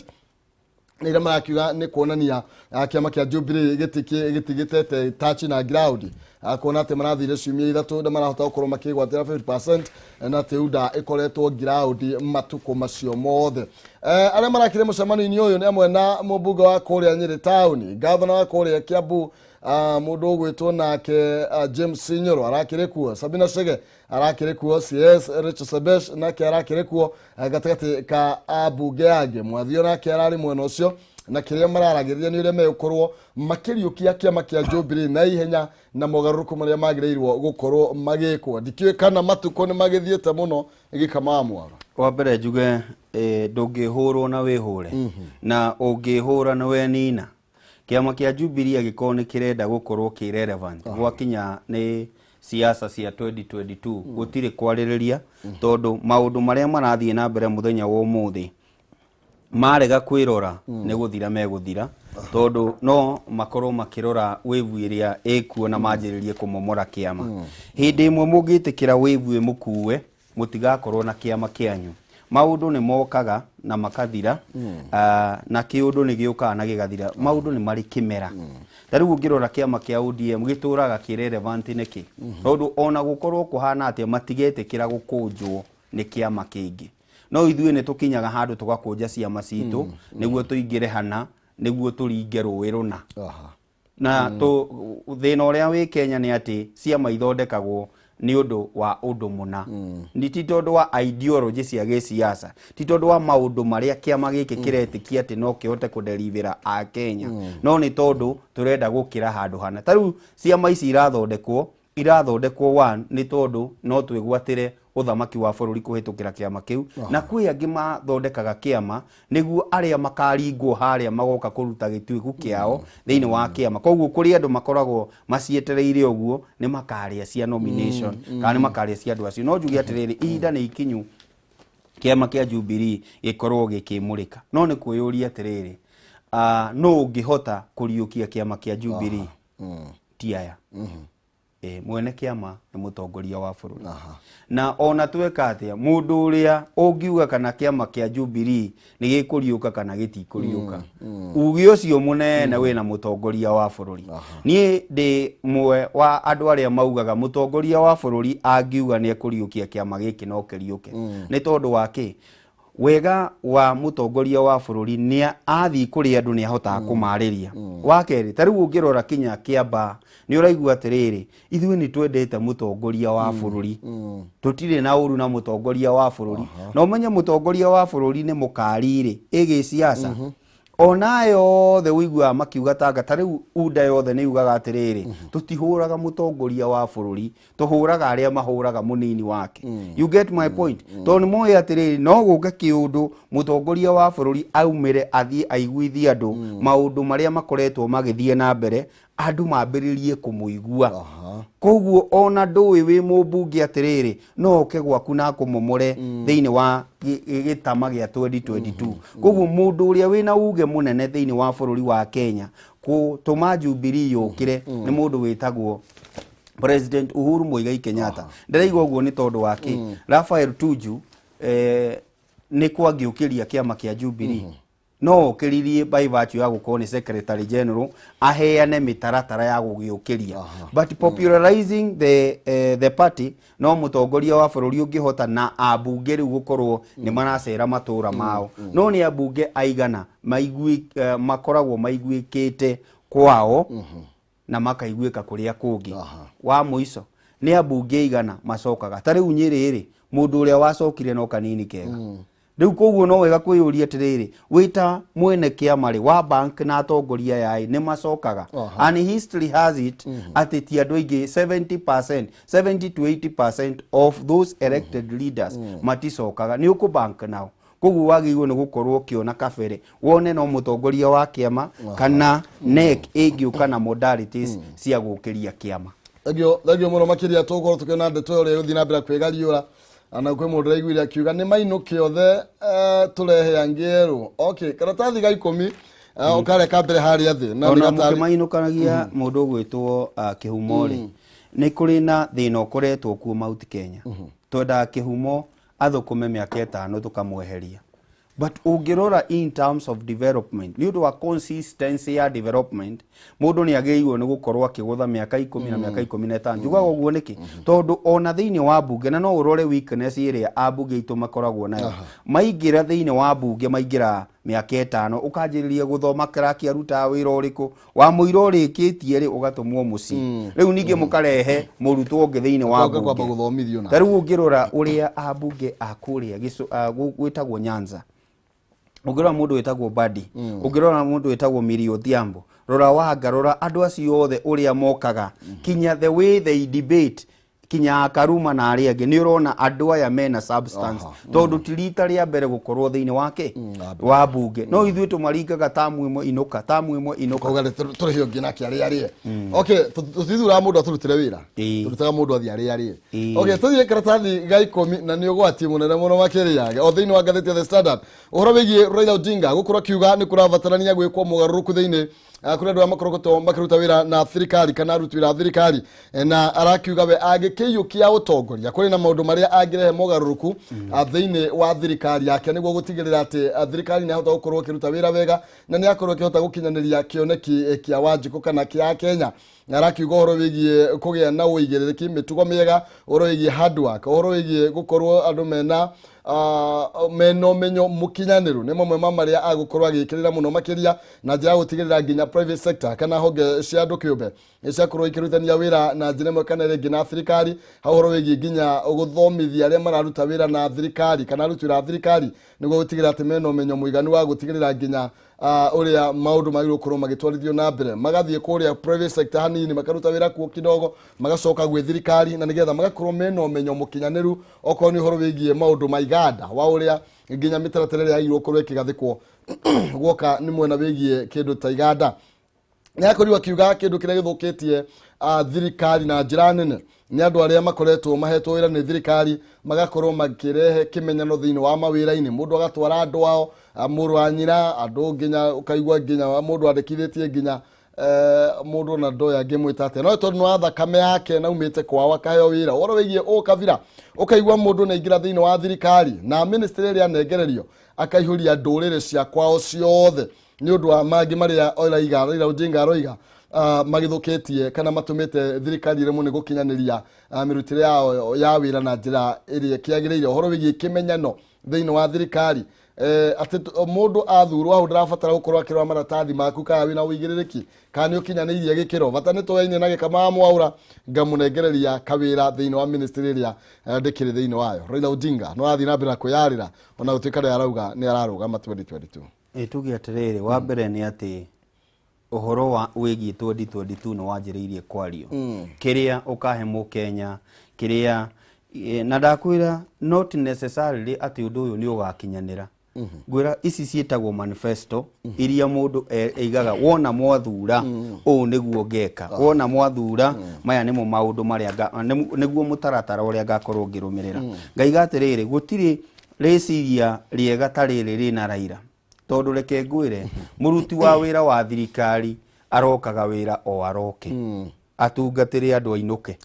nĩ iria marakiuga nĩ kuonania kĩama kĩa Jubilee gĩtigĩtete touch na ground, kuona atĩ marathire ciumia 3 na marahota gũkorwo makĩgwatĩra 50% na atĩ UDA ĩkoretwo ground matukũ macio mothe. Arĩa marakire mũcemanio-inĩ ũyũ nĩ amwe na mũmbunge wa kũrĩa Nyĩrĩ taũni, gavana wa kũrĩa Kiambu, mũndũ ũgwĩtwo nake James Sinyoro arakĩrĩ kuo, Sabina Chege arakĩrĩ kuo, CS Rachel Sebesh nake arakĩrĩ kuo, gatagatĩ ka ambunge angĩ. Mwathio nake ararĩ mwena ũcio, na kĩrĩa mararagĩrĩria nĩ ũrĩa megũkorwo makĩriũkia kĩama kĩa Jubilee na ihenya na mogarũrũku marĩa magĩrĩirwo gũkorwo magĩkwo. Ndikĩũĩ kana matukũ nĩ magĩthiĩte mũno gĩkamaga mwaro. Wa mbere njuge ndũngĩhũrwo na wĩhũre, na ũngĩhũra na wenina. Kĩama kĩa Jubilee angĩkorwo nĩ kĩrenda gũkorwo kĩ relevant gwakinya nĩ siasa cia 2022 gũtirĩ kwarĩrĩria, tondũ maũndũ marĩa marathiĩ na mbere mũthenya wa ũmũthĩ marega kwĩrora nĩ gũthira megũthira, tondũ no makorwo makĩrora wave ĩrĩa ĩkuo na manjĩrĩrie kũmomora kĩama. Hĩndĩ ĩmwe mũngĩtĩkĩra wave ĩmũkue mũtigakorwo na kĩama kĩanyu. Maũndũ nĩ mokaga na makathira, na kĩũndũ nĩ gĩũkaga na gĩgathira. Maũndũ nĩ marĩ kĩmera. Ta rĩu ũngĩrora kĩama kĩa ODM gĩtũraga kĩ relevant nĩkĩ? Tondũ ona gũkorwo kũhana atĩa matigetĩkĩra gũkũnjwo nĩ kĩama kĩngĩ. No ithuĩ nĩ tũkinyaga handũ tũgakũnja ciama citũ nĩguo tũingĩre hana, nĩguo tũringe rũĩ rũna. Na thĩna ũrĩa wĩ Kenya nĩ atĩ ciama ithondekagwo nĩ ũndũ wa ũndũ mũna. Nĩ ti tondũ wa ideology cia gĩsiasa, ti tondũ wa maũndũ marĩa kĩama gĩkĩ kĩretĩkia atĩ no kĩhote kũderivĩra a Kenya, no nĩ tondũ tũrenda gũkĩra handũ hana. Ta rĩu ciama ici irathondekwo one nĩ tondũ no twĩgwatĩre ũthamaki wa bũrũri kũhĩtũkĩra kĩama kĩu, na kwĩ angĩ mathondekaga kĩama nĩguo arĩa makaringwo harĩa magoka kũruta gĩtuĩku kĩao thĩinĩ wa kĩama. Koguo kũrĩ andũ makoragwo macietereire ũguo nĩ makarĩa cia nomination kana nĩ makarĩa cia andũ acio. No njuge atĩrĩrĩ, ihinda nĩ ikinyu kĩama kĩa Jubilee gĩkorwo gĩkĩmũrĩka. No nĩ kwĩyũria atĩrĩrĩ, nũ ũngĩhota kũriũkia kĩama kĩa Jubilee? Ti aya. Mwene kĩama nĩ mũtongoria wa bũrũri. Na ona tweka atĩa, mũndũ ũrĩa ũngiuga kana kĩama kĩa Jubilee nĩ gĩkũriũka kana gĩtikũriũka, uge ũcio mũnene wĩna mũtongoria wa bũrũri. Niĩ ndĩ mwe wa andũ arĩa maugaga mũtongoria wa bũrũri angiuga nĩ ekũriũkia kĩama gĩkĩ no kĩriũke. Nĩ tondũ wa kĩ? Wega wa mũtongoria wa bũrũri nĩ athiĩ kũrĩ andũ nĩ ahotaga kũmarĩria. Wa kerĩ, ta rĩu ũngĩrora kinya Kĩambaa nĩ ũraigua atĩrĩrĩ, ithuĩ nĩ twendete mũtongoria wa bũrũri, tũtirĩ na ũru na mũtongoria wa bũrũri. Na ũmenye mũtongoria wa bũrũri nĩ mũkari-rĩ ĩgĩciaca ona yothe ũiguaga makiuga tanga. Ta rĩu UDA yothe nĩ yugaga atĩrĩrĩ, tũtihũraga mũtongoria wa bũrũri, tũhũraga arĩa mahũraga mũnini wake. You get my point? Tondũ nĩ moĩ atĩrĩrĩ, no gũke kĩũndũ mũtongoria wa bũrũri aumĩre athiĩ aiguithie andũ maũndũ marĩa makoretwo magĩthiĩ na mbere, andũ mambĩrĩrie kũmũigua. Koguo ona ndũĩ wĩ mũmbunge atĩrĩrĩ, no oke gwaku na akũmomore thĩinĩ wa gĩtama gĩa 2022. Koguo mũndũ ũrĩa wĩna uge mũnene thĩinĩ wa bũrũri wa Kenya gũtũma Jubilee yũkĩre nĩ mũndũ wĩtagwo President Uhuru Muigai Kenyatta. Ndĩraigua ũguo nĩ tondũ wa kĩ? Raphael Tuju nĩ kwangĩũkĩria kĩama kĩa Jubilee. No okĩririe by virtue ya gũkorwo nĩ secretary general aheane mĩtaratara ya gũgĩũkĩria. But popularizing the party no mũtongoria wa bũrũri ũngĩhota na ambunge rĩu gũkorwo nĩ maracera matũra mao. No nĩ ambunge aigana makoragwo maiguĩkĩte kwao na makaiguĩka kũrĩa kũngĩ. Wa mũico nĩ ambunge igana macokaga. Ta rĩu Nyĩrĩ rĩ, Mũndũ ũrĩa wacokire no kanini kega. Rĩu koguo no wega kwĩyũria atĩrĩrĩ, wĩta mwene kĩama rĩ wa bank na atongoria aya nĩ macokaga. And history has it atĩ ti andũ aingĩ, 70%, 70 to 80% of those elected leaders maticokaga. Nĩ ũkũ bank nao. Koguo wagĩrĩirwo nĩ gũkorwo ũkĩona kabere wone no mũtongoria wa kĩama kana NEC ĩngĩũka na modalities cia gũkĩria kĩama. Thengio mũno makĩria. Tũgũkorwo tũkĩona ndeto ĩyo ũrĩa ĩgũthiĩ na mbere kwĩgariũra, na kwĩ mũndũ ũraiguire akiuga nĩ mainũke othe, tũrehe angĩ erũ. Okay, karatathi ga 10 ũkarĩa ka mbere harĩa thĩ na nĩ ona gatarĩ mũkĩmainũkanagia mũndũ ũgwĩtwo Kĩhumo rĩ, nĩ kũrĩ na thĩna ũkoretwo kuo Mount Kenya. Twendaga Kĩhumo athũkũme mĩaka 5 tũkamweheria, but ũngĩrora in terms of development, nĩ ũndũ wa consistency ya development, mũndũ nĩ agĩrĩirwo nĩ gũkorwo akĩgũtha mĩaka 10 na mĩaka 15. Njugaga ũguo nĩkĩ? Tondũ ona thĩinĩ wa mbunge, na no ũrore weakness ĩrĩa ambunge aitũ makoragwo nayo, maingĩra thĩinĩ wa mbunge, maingĩra mĩaka 5, ũkanjĩrĩria gũthoma kĩraki arutaga wĩra ũrĩkũ, wa mũira ũrĩkĩtie rĩ, ũgatũmwo mũciĩ. Rĩu ningĩ mũkarehe mũrutwo ũngĩ thĩinĩ wa Ũgoka kwamba mbunge. gũthomithio na Ta rĩu ũngĩrora ũrĩa ambunge a kũrĩa gwĩtagwo Nyanza, ũngĩrora mũndũ wĩtagwo Badi, ũngĩrora mũndũ wĩtagwo Miri Odhiambo, rora Wanga, rora andũ acio othe ũrĩa mokaga, kinya the way they debate, kinya Karuma na arĩa angĩ, nĩ ũrona andũ aya mena substance, tondũ ti rita rĩa mbere gũkorwo thĩinĩ wake wa mbunge. No ithuĩ tũmaringaga tamu ĩmwe inũka, tamu ĩmwe inũka. Kauga tũrĩhe ũngĩ nake arĩa arĩe. Okay, tũtithuraga mũndũ atũrutĩre wĩra, tũrutaga mũndũ athiĩ arĩa arĩe. Okay, tũthiĩ karatathi ga 10, na nĩ ũgwati mũnene mũno makĩria o thĩinĩ wa ngathĩti ya The Standard, ũhoro wĩgiĩ Raila Odinga gũkorwo akiuga nĩ kũrabatarania gwĩkwo mũgarũrũku thĩinĩ kũrĩ andũ arĩa makoragwo makĩruta wĩra na thirikari kana aruti wĩra a thirikari. Na arakiuga we angĩkĩiyũkia ũtongoria kũrĩ na maũndũ marĩa angĩrehe mogarũrũku thĩinĩ wa thirikari yake, nĩguo gũtigĩrĩra atĩ thirikari nĩ yahota gũkorwo ĩkĩruta wĩra wega na nĩ yakorwo ĩkĩhota gũkinyanĩria kĩoneki kĩa Wanjikũ kana kĩa Kenya. Na arakiuga ũhoro wĩgiĩ kũgĩa na ũigĩrĩrĩki, mĩtugo mĩega, ũhoro wĩgiĩ hard work, ũhoro wĩgiĩ gũkorwo andũ mena ũmenyo mũkinyanĩru, nĩ mamwe ma marĩa agũkorwo agĩkĩrĩra mũno makĩria, na njĩra ya gũtigĩrĩra nginya private sector kana honge cia andũ kĩũmbe nĩ ciakorwo ikĩrutithania wĩra na njĩra ĩmwe kana ĩrĩa ĩngĩ na thirikari. Hau ũhoro wĩgiĩ nginya gũthomithia arĩa mararuta wĩra na thirikari kana aruti wĩra a thirikari, nĩguo gũtigĩrĩra atĩ mena ũmenyo mũiganu wa gũtigĩrĩra nginya ũrĩa maũndũ magĩrĩirwo gũkorwo magĩtwarithio na mbere. Magathiĩ kũrĩa private sector hanini, makaruta wĩra kuo kidogo, magacoka gwĩ thirikari, na nĩgetha magakorwo mena ũmenyo mũkinyanĩru, okorwo nĩ ũhoro wĩgiĩ maũndũ ma iganda, wa ũrĩa nginya mĩtaratara ĩrĩa yagĩrĩirwo gũkorwo ĩkĩgathĩkwo guoka nĩ mwena wĩgiĩ kĩndũ ta iganda. Nĩ akorirwo akiuga kĩndũ kĩrĩa gĩthũkĩtie thirikari na njĩra nene nĩ andũ arĩa makoretwo mahetwo wĩra nĩ thirikari, magakorwo makĩrehe kĩmenyano thĩinĩ wa mawĩra-inĩ. Mũndũ agatwara andũ ao, mũrũ wa nyina, andũ nginya ũkaigua nginya mũndũ andĩkithĩtie nginya mũndũ ona ndoĩ angĩmwĩta atĩa, no tondũ nĩ wa thakame yake na umĩte kwao akaheo wĩra. Ũhoro wĩgiĩ ũkabira, ũkaigua mũndũ nĩ aingĩra thĩinĩ wa thirikari na ministry ĩrĩa anengererio akaihũria ndũrĩrĩ cia kwao ciothe, nĩ ũndũ wa mangĩ marĩa oraiga Raila Odinga aroiga magĩthũkĩtie kana matũmĩte thirikari ĩremwo nĩ gũkinyanĩria mĩrutĩre yao ya wĩra na njĩra ĩrĩa ĩkĩagĩrĩire. Ũhoro wĩgiĩ kĩmenyano thĩinĩ wa thirikari, atĩ mũndũ athurwo hau ndarabatara gũkorwo akĩrora maratathi maku kana wĩna ũigĩrĩrĩki kana nĩ ũkinyanĩirie gĩkĩro, bata nĩ tũyaine na gĩkama mwaũra ngamũnengereria kawĩra thĩinĩ wa ministry ĩrĩa ndĩkĩrĩ thĩinĩ wayo. Raila Odinga no arathiĩ na mbere na kwĩyarĩra ona gũtuĩka nĩ arauga nĩ ararũgama 2022. Ĩ tuge atĩrĩrĩ, wa mbere nĩ atĩ ũhoro wa wĩgiĩ 2022 nĩ wanjĩrĩirie kwario, kĩrĩa ũkahe mũkenya kĩrĩa na ndakwĩra not necessarily atĩ ũndũ ũyũ nĩ ũgakinyanĩra. Ngwĩra ici ciĩtagwo manifesto iria mũndũ eigaga, wona mwathura ũũ nĩguo ngeka, wona mwathura maya nĩmo maũndũ marĩa nĩguo mũtaratara ũrĩa ngakorwo ngĩrũmĩrĩra. Ngaiga atĩrĩrĩ, gũtirĩ rĩciria rĩega ta rĩrĩ rĩna Raila, tondũ reke ngwĩre, mũruti wa wĩra wa thirikari arokaga wĩra o aroke atungatĩre andũ ainũke,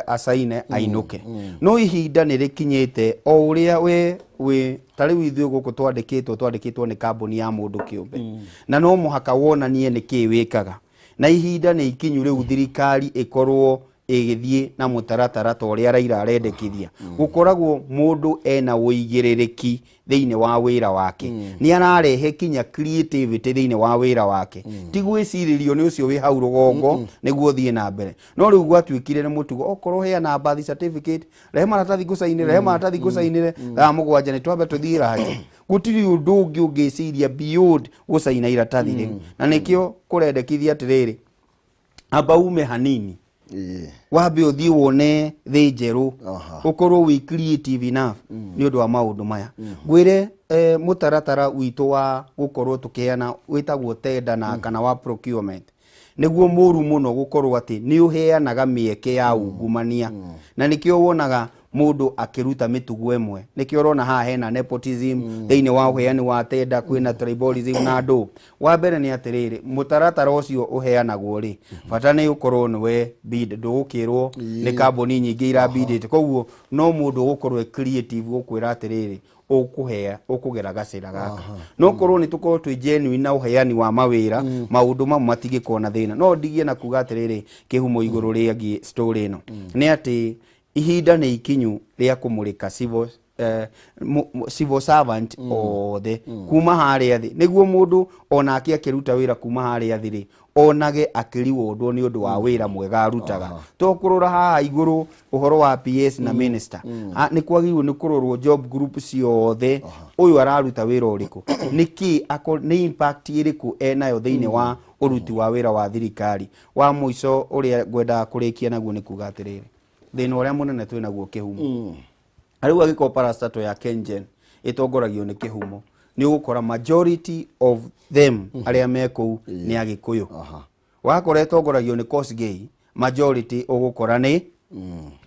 acaine ainũke. No ihinda nĩ rĩkinyĩte o ũrĩa we wĩ ta rĩu ithuĩ gũkũ twandĩkĩtwo nĩ kambuni ya mũndũ kĩũmbe, na no mũhaka wonanie nĩ kĩĩ wĩkaga, na ihinda nĩ ikinyu rĩu thirikari ĩkorwo Ĩgĩthiĩ na mũtaratara ta ũrĩa Raila arendekithia, gũkoragwo mũndũ ena ũigĩrĩrĩki thĩinĩ wa wĩra wake, nĩ ararehe kinya creativity thĩinĩ wa wĩra wake, ti gwĩcirĩrio nĩ ũcio wĩ hau rũgongo nĩguo ũthiĩ na mbere. No rĩu gwatuĩkire nĩ mũtugo, okorwo heana birth certificate, rehe maratathi ngũcainĩre, rehe maratathi ngũcainĩre, thaa 7 nĩ twambe tũthiĩ ranji. Gũtirĩ ũndũ ũngĩ ũngĩciria beyond gũcaina iratathi rĩu, na nĩkĩo kũrendekithia atĩrĩrĩ, amba ume hanini, wambe ũthiĩ wone thĩ njerũ, ũkorwo wĩ creative enough nĩ ũndũ wa maũndũ maya. Ngwĩre, mũtaratara witũ wa gũkorwo tũkĩheana wĩtagwo tender na kana wa procurement nĩguo mũru mũno, gũkorwo atĩ nĩ ũheanaga mĩeke ya ungumania, na nĩkĩo wonaga mũndũ akĩruta mĩtugo ĩmwe. Nĩkĩo ũrona haha hena nepotism thĩinĩ wa ũheani wa tender, kwĩna tribalism. Na andũ wa mbere nĩ atĩrĩrĩ, mũtaratara ũcio ũheanagwo rĩ, bata nĩ ũkorwo nĩwe bid, ndũgũkĩrwo nĩ kambuni nyingĩ irabindĩte. Koguo no mũndũ ũgũkorwo e creative gũkwĩra atĩrĩrĩ, ũkũhea ũkũgera gacĩra gaka. No korwo nĩ tũkorwo twĩ genuine na ũheani wa mawĩra, maũndũ mamwe matingĩkorwo na thĩna. No ndigie na kuga atĩrĩrĩ, kĩhumo igũrũ rĩgiĩ story ĩno nĩ atĩ ihinda nĩ ikinyu rĩa kũmũrĩka civil servant othe kuma harĩa thĩ, nĩguo mũndũ onake akĩruta wĩra kuma harĩa thĩ rĩ, onage akĩriwondwo nĩ ũndũ wa wĩra mwega arutaga, to kũrora haha igũrũ ũhoro wa PS na minister. Ah, nĩ kwagĩrĩirwo nĩ kũrorwo job group ciothe, ũyũ araruta wĩra ũrĩkũ, nĩkĩ nĩ impact ĩrĩkũ enayo thĩinĩ wa ũruti wa wĩra wa thirikari. Wa mũico ũrĩa ngwendaga kũrĩkia naguo nĩ kuga atĩrĩrĩ, thĩna ũrĩa mũnene twĩ naguo kĩhumo rĩu, angĩkorwo parastatal ya KenGen ĩtongoragio nĩ kĩhumo, nĩ ũgũkora majority of them arĩa me kũu nĩ Agĩkũyũ. Wakora ĩtongoragio nĩ Kosgei, majority ũgũkora nĩ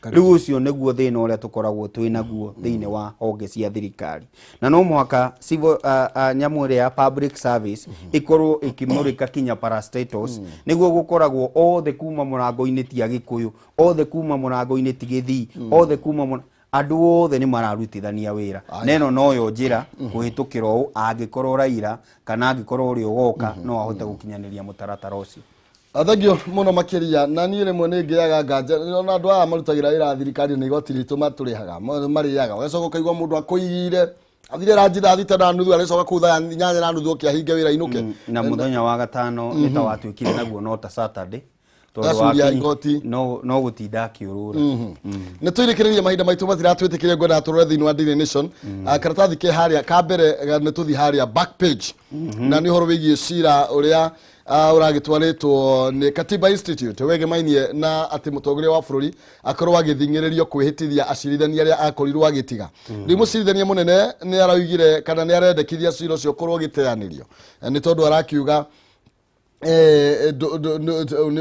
rĩu. Ũcio nĩguo thĩna ũrĩa tũkoragwo twĩ naguo thĩinĩ wa honge cia thirikari, na no mũhaka civil nyamũ ĩrĩa ya public service ĩkorwo ĩkĩmũrĩka kinya parastatals, nĩguo gũkoragwo othe kuma mũrango-inĩ ti Agĩkũyũ, othe kuma mũrango-inĩ ti Gĩthii, othe kuma andũ othe nĩ mararutithania wĩra. Na ĩno noyo njĩra kũhĩtũkĩra ũũ, angĩkorwo Raila kana angĩkorwo ũrĩa ũgoka no ahote gũkinyanĩria mũtaratara ũcio. Thengio mũno makĩria. Na niĩ rĩmwe nĩ ngĩaga nganja ona andũ aya marutagĩra wĩra thirikari na igoti ritũ matũrĩhaga marĩaga, ũgacoka ũkaigua mũndũ akũigire athire ranji thaa 6:30, agĩcoka kũu thaa 8:30 oke ahinge wĩra inũke. Na mũthenya wa gatano nĩ ta watuĩkire naguo no ta Saturday, tondũ Gacuria igoti. No gũtinda akĩũrũra. Nä tå irä kä rä rie mahinda maitå matiratwä tä kä ria. Ngwendaga tå rore thä inä wa Daily Nation. Ah, karatathi ke harĩa ka mbere, nä tå thiĩ harĩa back page, na nä å horo wä giä cira å rä a å ragä twarä nä Katiba Institute wegemainie na atä må tongoria wa bå rå ri akorwo agä thingä rä rio kwä hä tithia acirithania arä a akorirwo agä tiga. Rä u må cirithania må nene nä araugire kana nä arendekithia cira å cio ũkorwo å gä teanä rio, nä tondå arakiuga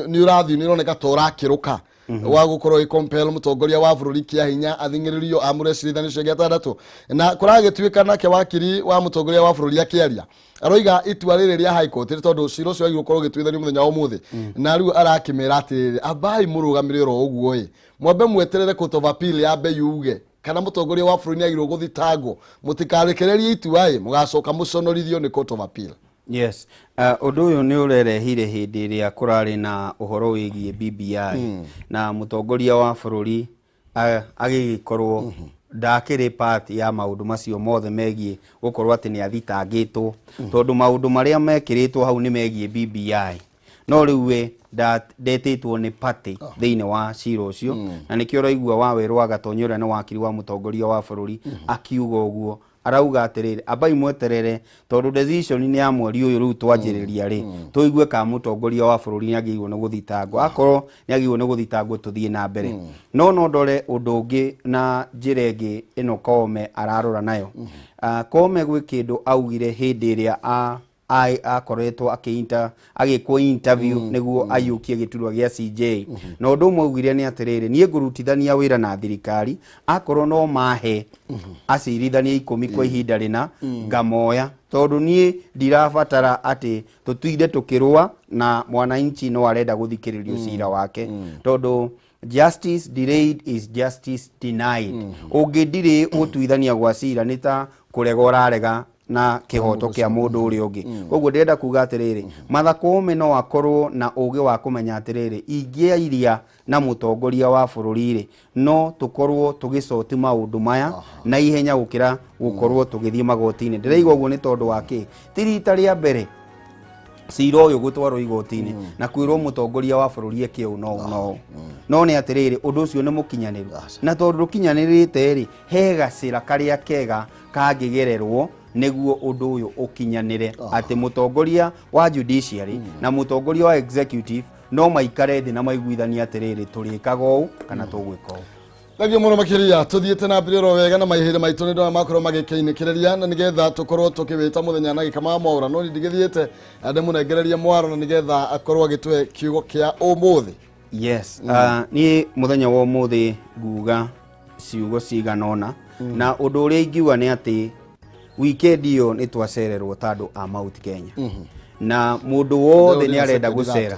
nä å rathiĩ nä ũroneka ta ũrakĩrũka wa gũkorwo ĩ compel mũtongoria wa bũrũri kĩa hinya athing'ĩrĩrio amũre cirithania ũcio ũngĩ atandatũ. Na kũragĩtuĩka nake wakiri wa mũtongoria wa bũrũri akĩaria aroiga itua rĩrĩ rĩa High Court, nĩ tondũ cira ũcio wagĩrĩirwo gũkorwo ũgĩtuithanio mũthenya wa ũmũthĩ, na rĩu arakĩmera atĩrĩrĩ, ambai mũrũgamĩre oro ũguo ĩ, mwambe mweterere Court of Appeal yambe yuge kana mũtongoria wa bũrũri nĩ agĩrĩirwo gũthitangwo, mũtikarekererie itua ĩ, mũgacoka mũconorithio nĩ Court of Appeal. Yes, ũndũ ũyũ nĩ ũrerehire hĩndĩ ĩrĩa kũrarĩ na ũhoro wĩgiĩ BBI, na mũtongoria wa bũrũri agĩgĩkorwo ndakĩrĩ part ya maũndũ macio mothe megiĩ gũkorwo atĩ nĩ athitangĩtwo, tondũ maũndũ marĩa mekĩrĩtwo hau nĩ megiĩ BBI, no rĩu we ndetĩtwo nĩ party thĩinĩ wa cira ũcio. Na nĩkĩo ũraigua Wawerũ wa Gatonyo, ũrĩa nĩ wakiri wa mũtongoria wa bũrũri, akiuga ũguo arauga atĩrĩrĩ, ambai mweterere, tondũ decision nĩ ya mweri ũyũ rĩu twanjĩrĩria rĩ, tũigue kana mũtongoria wa bũrũri nĩ agĩrĩirwo nĩ gũthitangwo. Akorwo nĩ agĩrĩirwo nĩ gũthitangwo, tũthiĩ na mbere. No ndore ũndũ ũngĩ na njĩra ĩngĩ ĩno Koome ararora nayo. Ah, Koome gwĩ kĩndũ augire hĩndĩ ĩrĩa akoretwo agĩkwo interview nĩguo aiyũkie gĩturwa gĩa CJ, na ũndũ ũmwe augire nĩ atĩrĩrĩ, niĩ ngũrutithania wĩra na thirikari, akorwo no mahe acirithania 10 kwa ihinda rĩna, ngamoya, tondũ niĩ ndirabatara atĩ tũtinde tũkĩrũa na mwananchi no arenda gũthikĩrĩrio cira wake, tondũ justice delayed is justice denied. Ũngĩndirĩ gũtuithania gwa cira nĩ ta kũrega ũrarega. na kihoto kia mundu uria ungi. Koguo ndirenda kuga atiriri, Martha Koome no akorwo na ugi wa kumenya atiriri, ingĩairia na mutongoria wa bururi ri, no tukorwo tugicoti maundu maya na ihenya gukira gukorwo tugithie magoti-inĩ. Ndĩraigua ũguo nĩ tondũ wa kĩ? Ti rita rĩa mbere cira ũyũ gũtwarwo igoti-inĩ na kwĩrwo mũtongoria wa bũrũri eke ũũ no no no nĩ atĩrĩrĩ, ũndũ ũcio nĩ mũkinyanĩru, na tondũ ndũkinyanĩrĩte rĩ, he gacĩra karĩa kega kangĩgererwo nĩguo ũndũ ũyũ ũkinyanĩre, atĩ mũtongoria wa judiciary na mũtongoria wa executive no maikare thĩ na maiguithanie atĩrĩrĩ, tũrĩkaga ũũ kana tũgwĩka ũũ. Thengio muno makiria, tuthiĩte na mbere oro wega na mahinda maitũ nĩ ndona makorwo magĩkĩinĩkĩrĩria, na nĩgetha tũkorwo tũkĩwĩta mũthenya na gĩkama mwaura, no ndigĩthiĩte ndĩmũnengererie mwaro na nĩgetha akorwo agĩtũhe kiugo kĩa ũmũthĩ. Yes, niĩ mũthenya wa ũmũthĩ nguga ciugo cigana ũna, na ũndũ ũrĩa ingiuga nĩ atĩ weekend ĩyo nĩ twacererwo ta andũ a Mount Kenya, na mũndũ wothe nĩ arenda gũcera.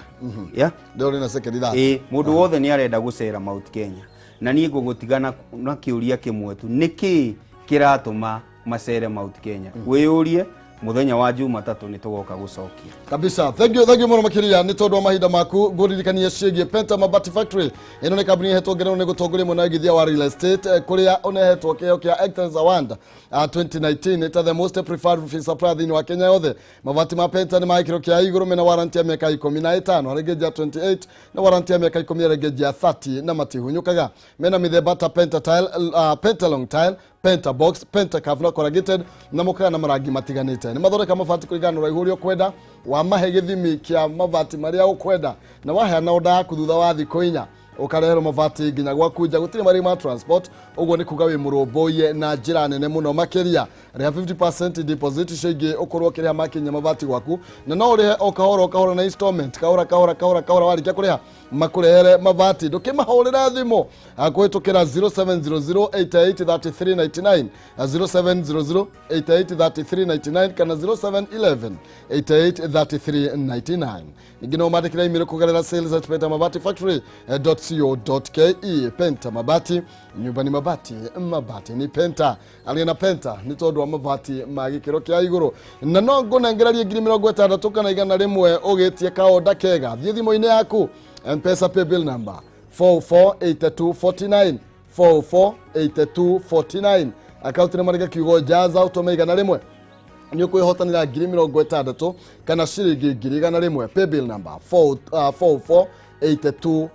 Yeah? Ndĩrona na second that. Ĩ, mũndũ wothe nĩ arenda gũcera Mount Kenya, na niĩ ngũgũtigana na kĩũria kĩmwe tu, nĩkĩ kĩratũma macere Mount Kenya? Wĩyũrie, mũthenya wa Jumatatũ nĩ tũgoka gũcokia. Kabisa. Thank you, thank you muno makiria nĩ tondũ wa mahinda maku. Ngũririkanie ciĩgiĩ Penta Mabati Factory. Ĩno nĩ kambuni ĩhetwo ngerenwa nĩ gũtongoria mwena wa ũigithia wa real estate, kũrĩa ũnehetwo kĩheo kĩa Excellence Award 2019 ta the most preferred roofing supplier thĩinĩ wa Kenya yothe. Mabati ma Penta nĩ ma gĩkĩro kĩa igũrũ, mena warranty ya mĩaka 15 harĩ ngeji ya 28 na warranty ya mĩaka 10 harĩ ngeji ya 30, na matihunyũkaga. Mena mĩthemba ta Penta tile, Penta long tile, Penta box, Penta curve na corrugated, na mũkaga na marangi matiganĩte. Nĩ mathondeka mabati kũringana na ũraihu ũrĩa ũkwenda, wamahe gĩthimi kĩa mabati marĩa ũkwenda, na waheana order yaku thutha wa thikũ 4 ũkareherwo mabati nginya gwaku nja, gũtirĩ marĩhi ma transport. Ũguo nĩ kuga wĩ mũrũmbũiye na njĩra nene mũno makĩria. Rĩha 50% deposit, icio ingĩ ũkorwo ũkĩrĩha makinya mabati gwaku, na no ũrĩhe o kahora o kahora na installment, kahora kahora kahora kahora, warĩkia kũrĩha makũrehere mabati. Ndũkĩmahũrĩra thimũ kũhĩtũkĩra 0700 883399, 0700 883399 kana 0711 883399. Ningĩ no mandĩkĩre email kũgerera sales@pentamabatifactory.co.ke. Penta Mabati, nyumba ni mabati, mabati ni Penta. Arĩa na Penta nĩ tondũ wa mabati ma gĩkĩro kĩa igũrũ. Na no ngũnengererie 60,000 kana 100 ũgĩtie kaonda kega. Thiĩ thimũ-inĩ yaku, Mpesa paybill number 448249, 448249, akaunti nĩ marĩke kiugo jaza, ũtũme 100, nĩ ũkwĩhotanĩra 60,000 kana ciringi 100,000. Paybill number 448249.